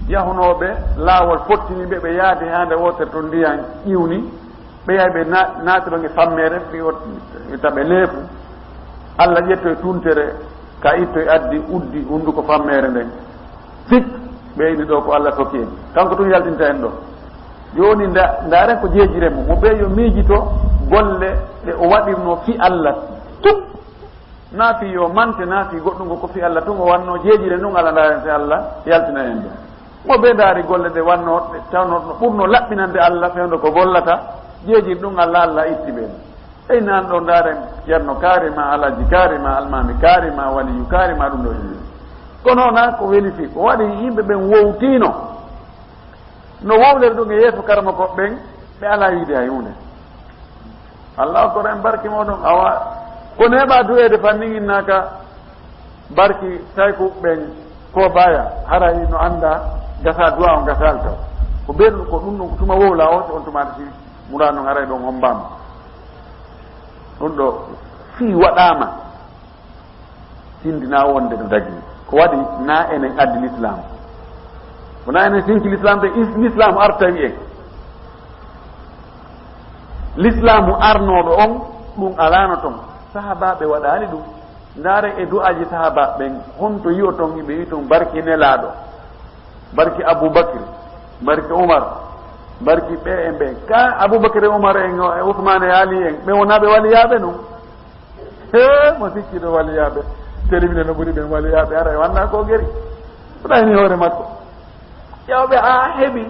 yahunooɓe laawol, fottini ɓe, ɓe yaadi haa nde wootere to ndiyan ƴiwni, ɓe yahi ɓe na-, naati ɗon e fammeere, fi o, taɓe leefu. Alla ƴettoy tuntere, ka ittoy addi, uddi hunnduko fammeere nden. Fik, ɓe ini ɗo ko Alla sokki en. Kanko tun yaltinta en ɗo. Jooni nda-, ndaaren ko jeejiren mo. Mo ɓe yo miijito golle ɗe o waɗirno fi Alla tun. Naa fii yo mante, naa fii goɗɗum, ko fii Alla tun o wanno. Jeejiren ɗum Alla, ndaaren si Alla yaltina en ɗum. Mo ɓe ndaari golle ɗe wanno, ɗe tawno no ɓurno laɓɓinande Alla fewndo ko gollata, jeejiri ɗum Alla, Alla itti ɓe. Ey, naan ɗo ndaaren Ceerno kaari ma, Alhaji kaari ma, Almaami kaari ma, Waliyu kaari ma, ɗum ɗo yimɓe. Kono naa ko weli fii, ko waɗi yimɓe ɓen wowtiino. No wowlere ɗum e yeeso karamoko ɓen, ɓe alaa yiide hay huunde. Allahu akbar, en barki mooɗon. Awa, ko neeɓa du'eede fannin innaaka barki sayku ɓen ko baya, haray no annda gasa du'a on gasal taw. Ko ɓen ko ɗum ɗum ko tuma wowla o, on tuma si mura non haray ɗon hombaama. Ɗum ɗo fii waɗaama. Tindina wonde no dagi. Ko waɗi na enen addi l'islam. Wona enen sinki l'islam de, is-, l'islam artawi en. L'islamu arnooɗo on, ɗum alaano ton. Sahabaaɓe waɗaali ɗum. Ndaare e du'aaji sahabaaɓe ɓen, honto yi'oton ɓe wi'i ton barki Nelaaɗo, barki Abubakri, barki Umar, barki ɓe e ɓe. Ka Abubakri e Umar en, e Usmaan e Ali en, ɓe wonaa ɓe waliyaaɓe non? He, mo sikki ɗo waliyaaɓe. Telebine no ɓuri ɓen waliyaaɓe, ara e wanna ko geri. Ɓurayni hoore makko. Ƴewɓe a heɓi,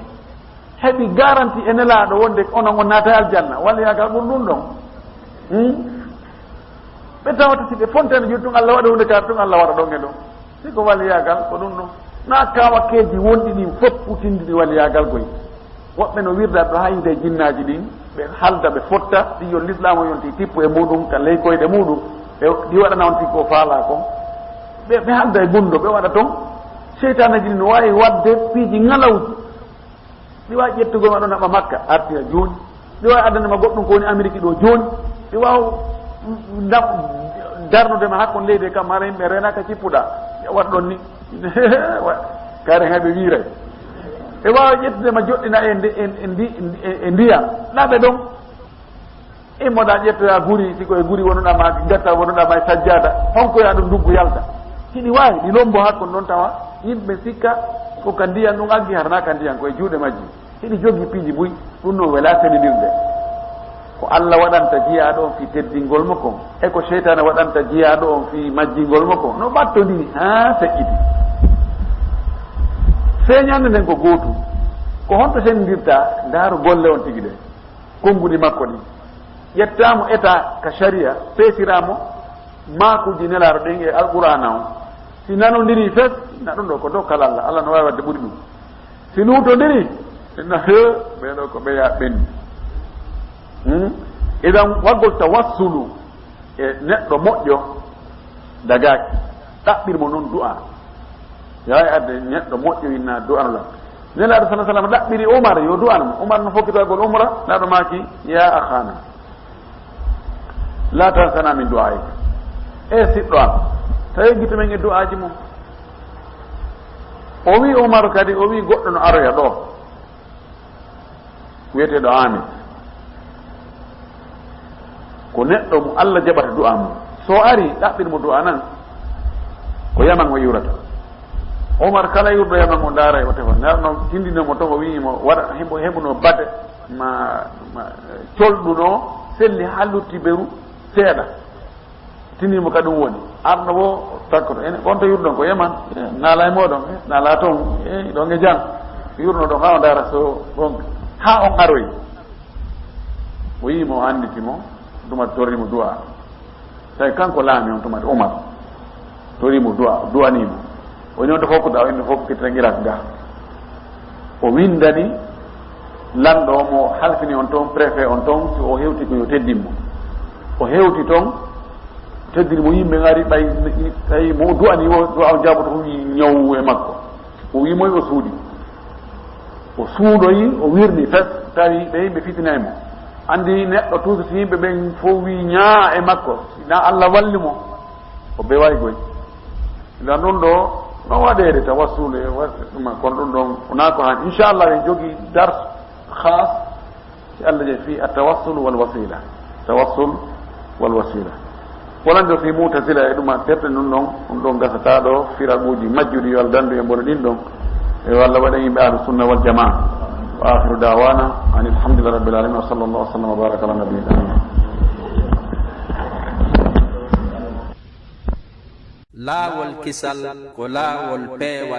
heɓi garanti e Nelaaɗo wonde onon on naata aljanna. Waliyaagal ɓur ɗum ɗon. Hmm? Ɓe tawata si ɓe fontani jooni tun Allah waɗa hunde kar tun Allah waɗa ɗon e ɗon. Si ko waliyaagal ko ɗum ɗon. Na kawakeeji wonɗi ɗin fof kutindiri waliyaagal koy. Woɓɓe no wirda ɗo haa yiide jinnaaji ɗin, ɓe halda, ɓe fotta, ɗi yo lislaam o yonti tippo e muɗum, ka ley koyɗe muɗum, ɓe, ɗi waɗana on tigi ko faalaa kon. Ɓe, ɓe halda e gunndo, ɓe waɗa ton. Seytaaneji ɗin no waawi waɗde piiji ŋalawji. Ɗi waawi ƴettugol ma ɗo naɓa Makka, artira jooni. Ɗi waawi addande ma goɗɗum ko woni Ameriki ɗo jooni. Ɗi waawi ndam-, darnude ma hakkon leydi e kam, hara yimɓe reenaaka cippuɗaa. Waɗa ɗon ni. Wa-, kare hay ɓe wiiray. Ɓe waawa ƴettude ma joɗɗina e ndi-, e, e ndi-, e, e ndiyam. Naɓe ɗon. Immoɗa ƴettoya guri, si ko e guri wonuɗa ma, gatta wonuɗa ma e sajjada. Honko ya ɗum nduggu yalta. Hiɗi waawi, ɗi lombo hakkon ɗon tawa. Yimɓe sikka ko ka ndiyam ɗum aggi, harana ka ndiyam ko e juuɗe majji. Hiɗi jogii piiji buy, ɗum noon wela senindirde. Ko Allah waɗanta jiyaaɗo on fii teddingol mo kon, e ko seytaane waɗanta jiyaaɗo on fii majjingol mo kon, no ɓattondiri haa feƴƴiti. Feeñannde nden ko gootum. Ko honto senindirta? Ndaaru golle on tigi ɗen, konnguɗi makko ɗin. Ƴettaa mo, etaa ka sariya, peesiraa mo, maakuuji Nelaaɗo ɗin e Alqur'aana on. Si nanondiri fes, na ɗum ɗo ko dokkal Allah. Allah no waawi waɗde ɓuri ɗum. Si luutondiri, inna he, ɓee ɗoo ko ɓeya ɓenni. Hmm? Idan, waggol tawassulu e neɗɗo moƴƴo dagaaki. Ɗaɓɓir mo non du'a. Yaay adde neɗɗo moƴƴo inna du'a no lan. Nelaaɗo sallallahu alaihi wasallam ɗaɓɓiri Umar yo du'an mo. Umar no fokkitagol umra, Nelaaɗo maaki, "Ya akhana, la tansana min du'aik." E siɗɗo am, tawi gite men e du'aaji mum. O wi Umar kadi, o wi goɗɗo no aroya ɗo, wiyeteeɗo Amir. Ko neɗɗo mo Allah jaɓata du'a mum. So ari, ɗaɓɓir mo du'a nan, ko Yaman o yurata. Umar kala yurɗo Yaman o ndaaray o tefa. Nelaaɗo tindino mo ton, o wi'i mo waɗa, himo heɓuno bade ma, ma colɗuno selli haa lutti beru seeɗa. Tinimo ka ɗum woni. Arno wo takkoto. En, on to yurɗon ko Yaman. Eh, naala e moɗon. Eh, naala ton. Eh, ɗon e jam. Yurno ɗon haa o ndaara so gonga. Haa on aroyi. O yii mo, o annditi mo. Tuma torri mo du'a. Tawi kanko laami on tuma Umar. Torri mo du'a, du'ani mo. O woni on to fof ko da, o inni fof ko kitta Irak ga. O windani lanɗo o mo halfini on ton, préfet on ton, si o hewti ko yo teddin mo. O hewti ton, teddini mo, yimɓe ngari, ɓay, ɓay mo du'ani o, du'a o jaaboto fof yi ñaw e makko. O wi moy o suuɗi. O suuɗoyi, o wirni fes, tawi ɓe yimɓe fitinay mo. Andi neɗɗo toujours si yimɓe ɓen fof wi ñaa e makko, si na Allah walli mo, o beway goy. Idan ɗum ɗo, no waɗeede tawassul e wa-, ɗum, kono ɗum ɗon, wonaa ko han. Inchallah, en jogii dars khas, si Allah jaɓi, fii at-tawassul wal wasila. Tawassul wal wasila. Wonande o fii Mu'tazila e ɗum, a tefte ɗum ɗon, ɗum ɗon gasata ɗo, firaquuji majjuɗi, yo Allah dandu e mboɗo ɗin ɗon. E yo Allah waɗa yimɓe ahlu sunna wal jamaa. Wa akhiru da'wana anil hamdulillahi rabbil alamin. Wa sallallahu wa sallam wa baraka ala nabiyyina. Laawol kisal ko laawol peewal.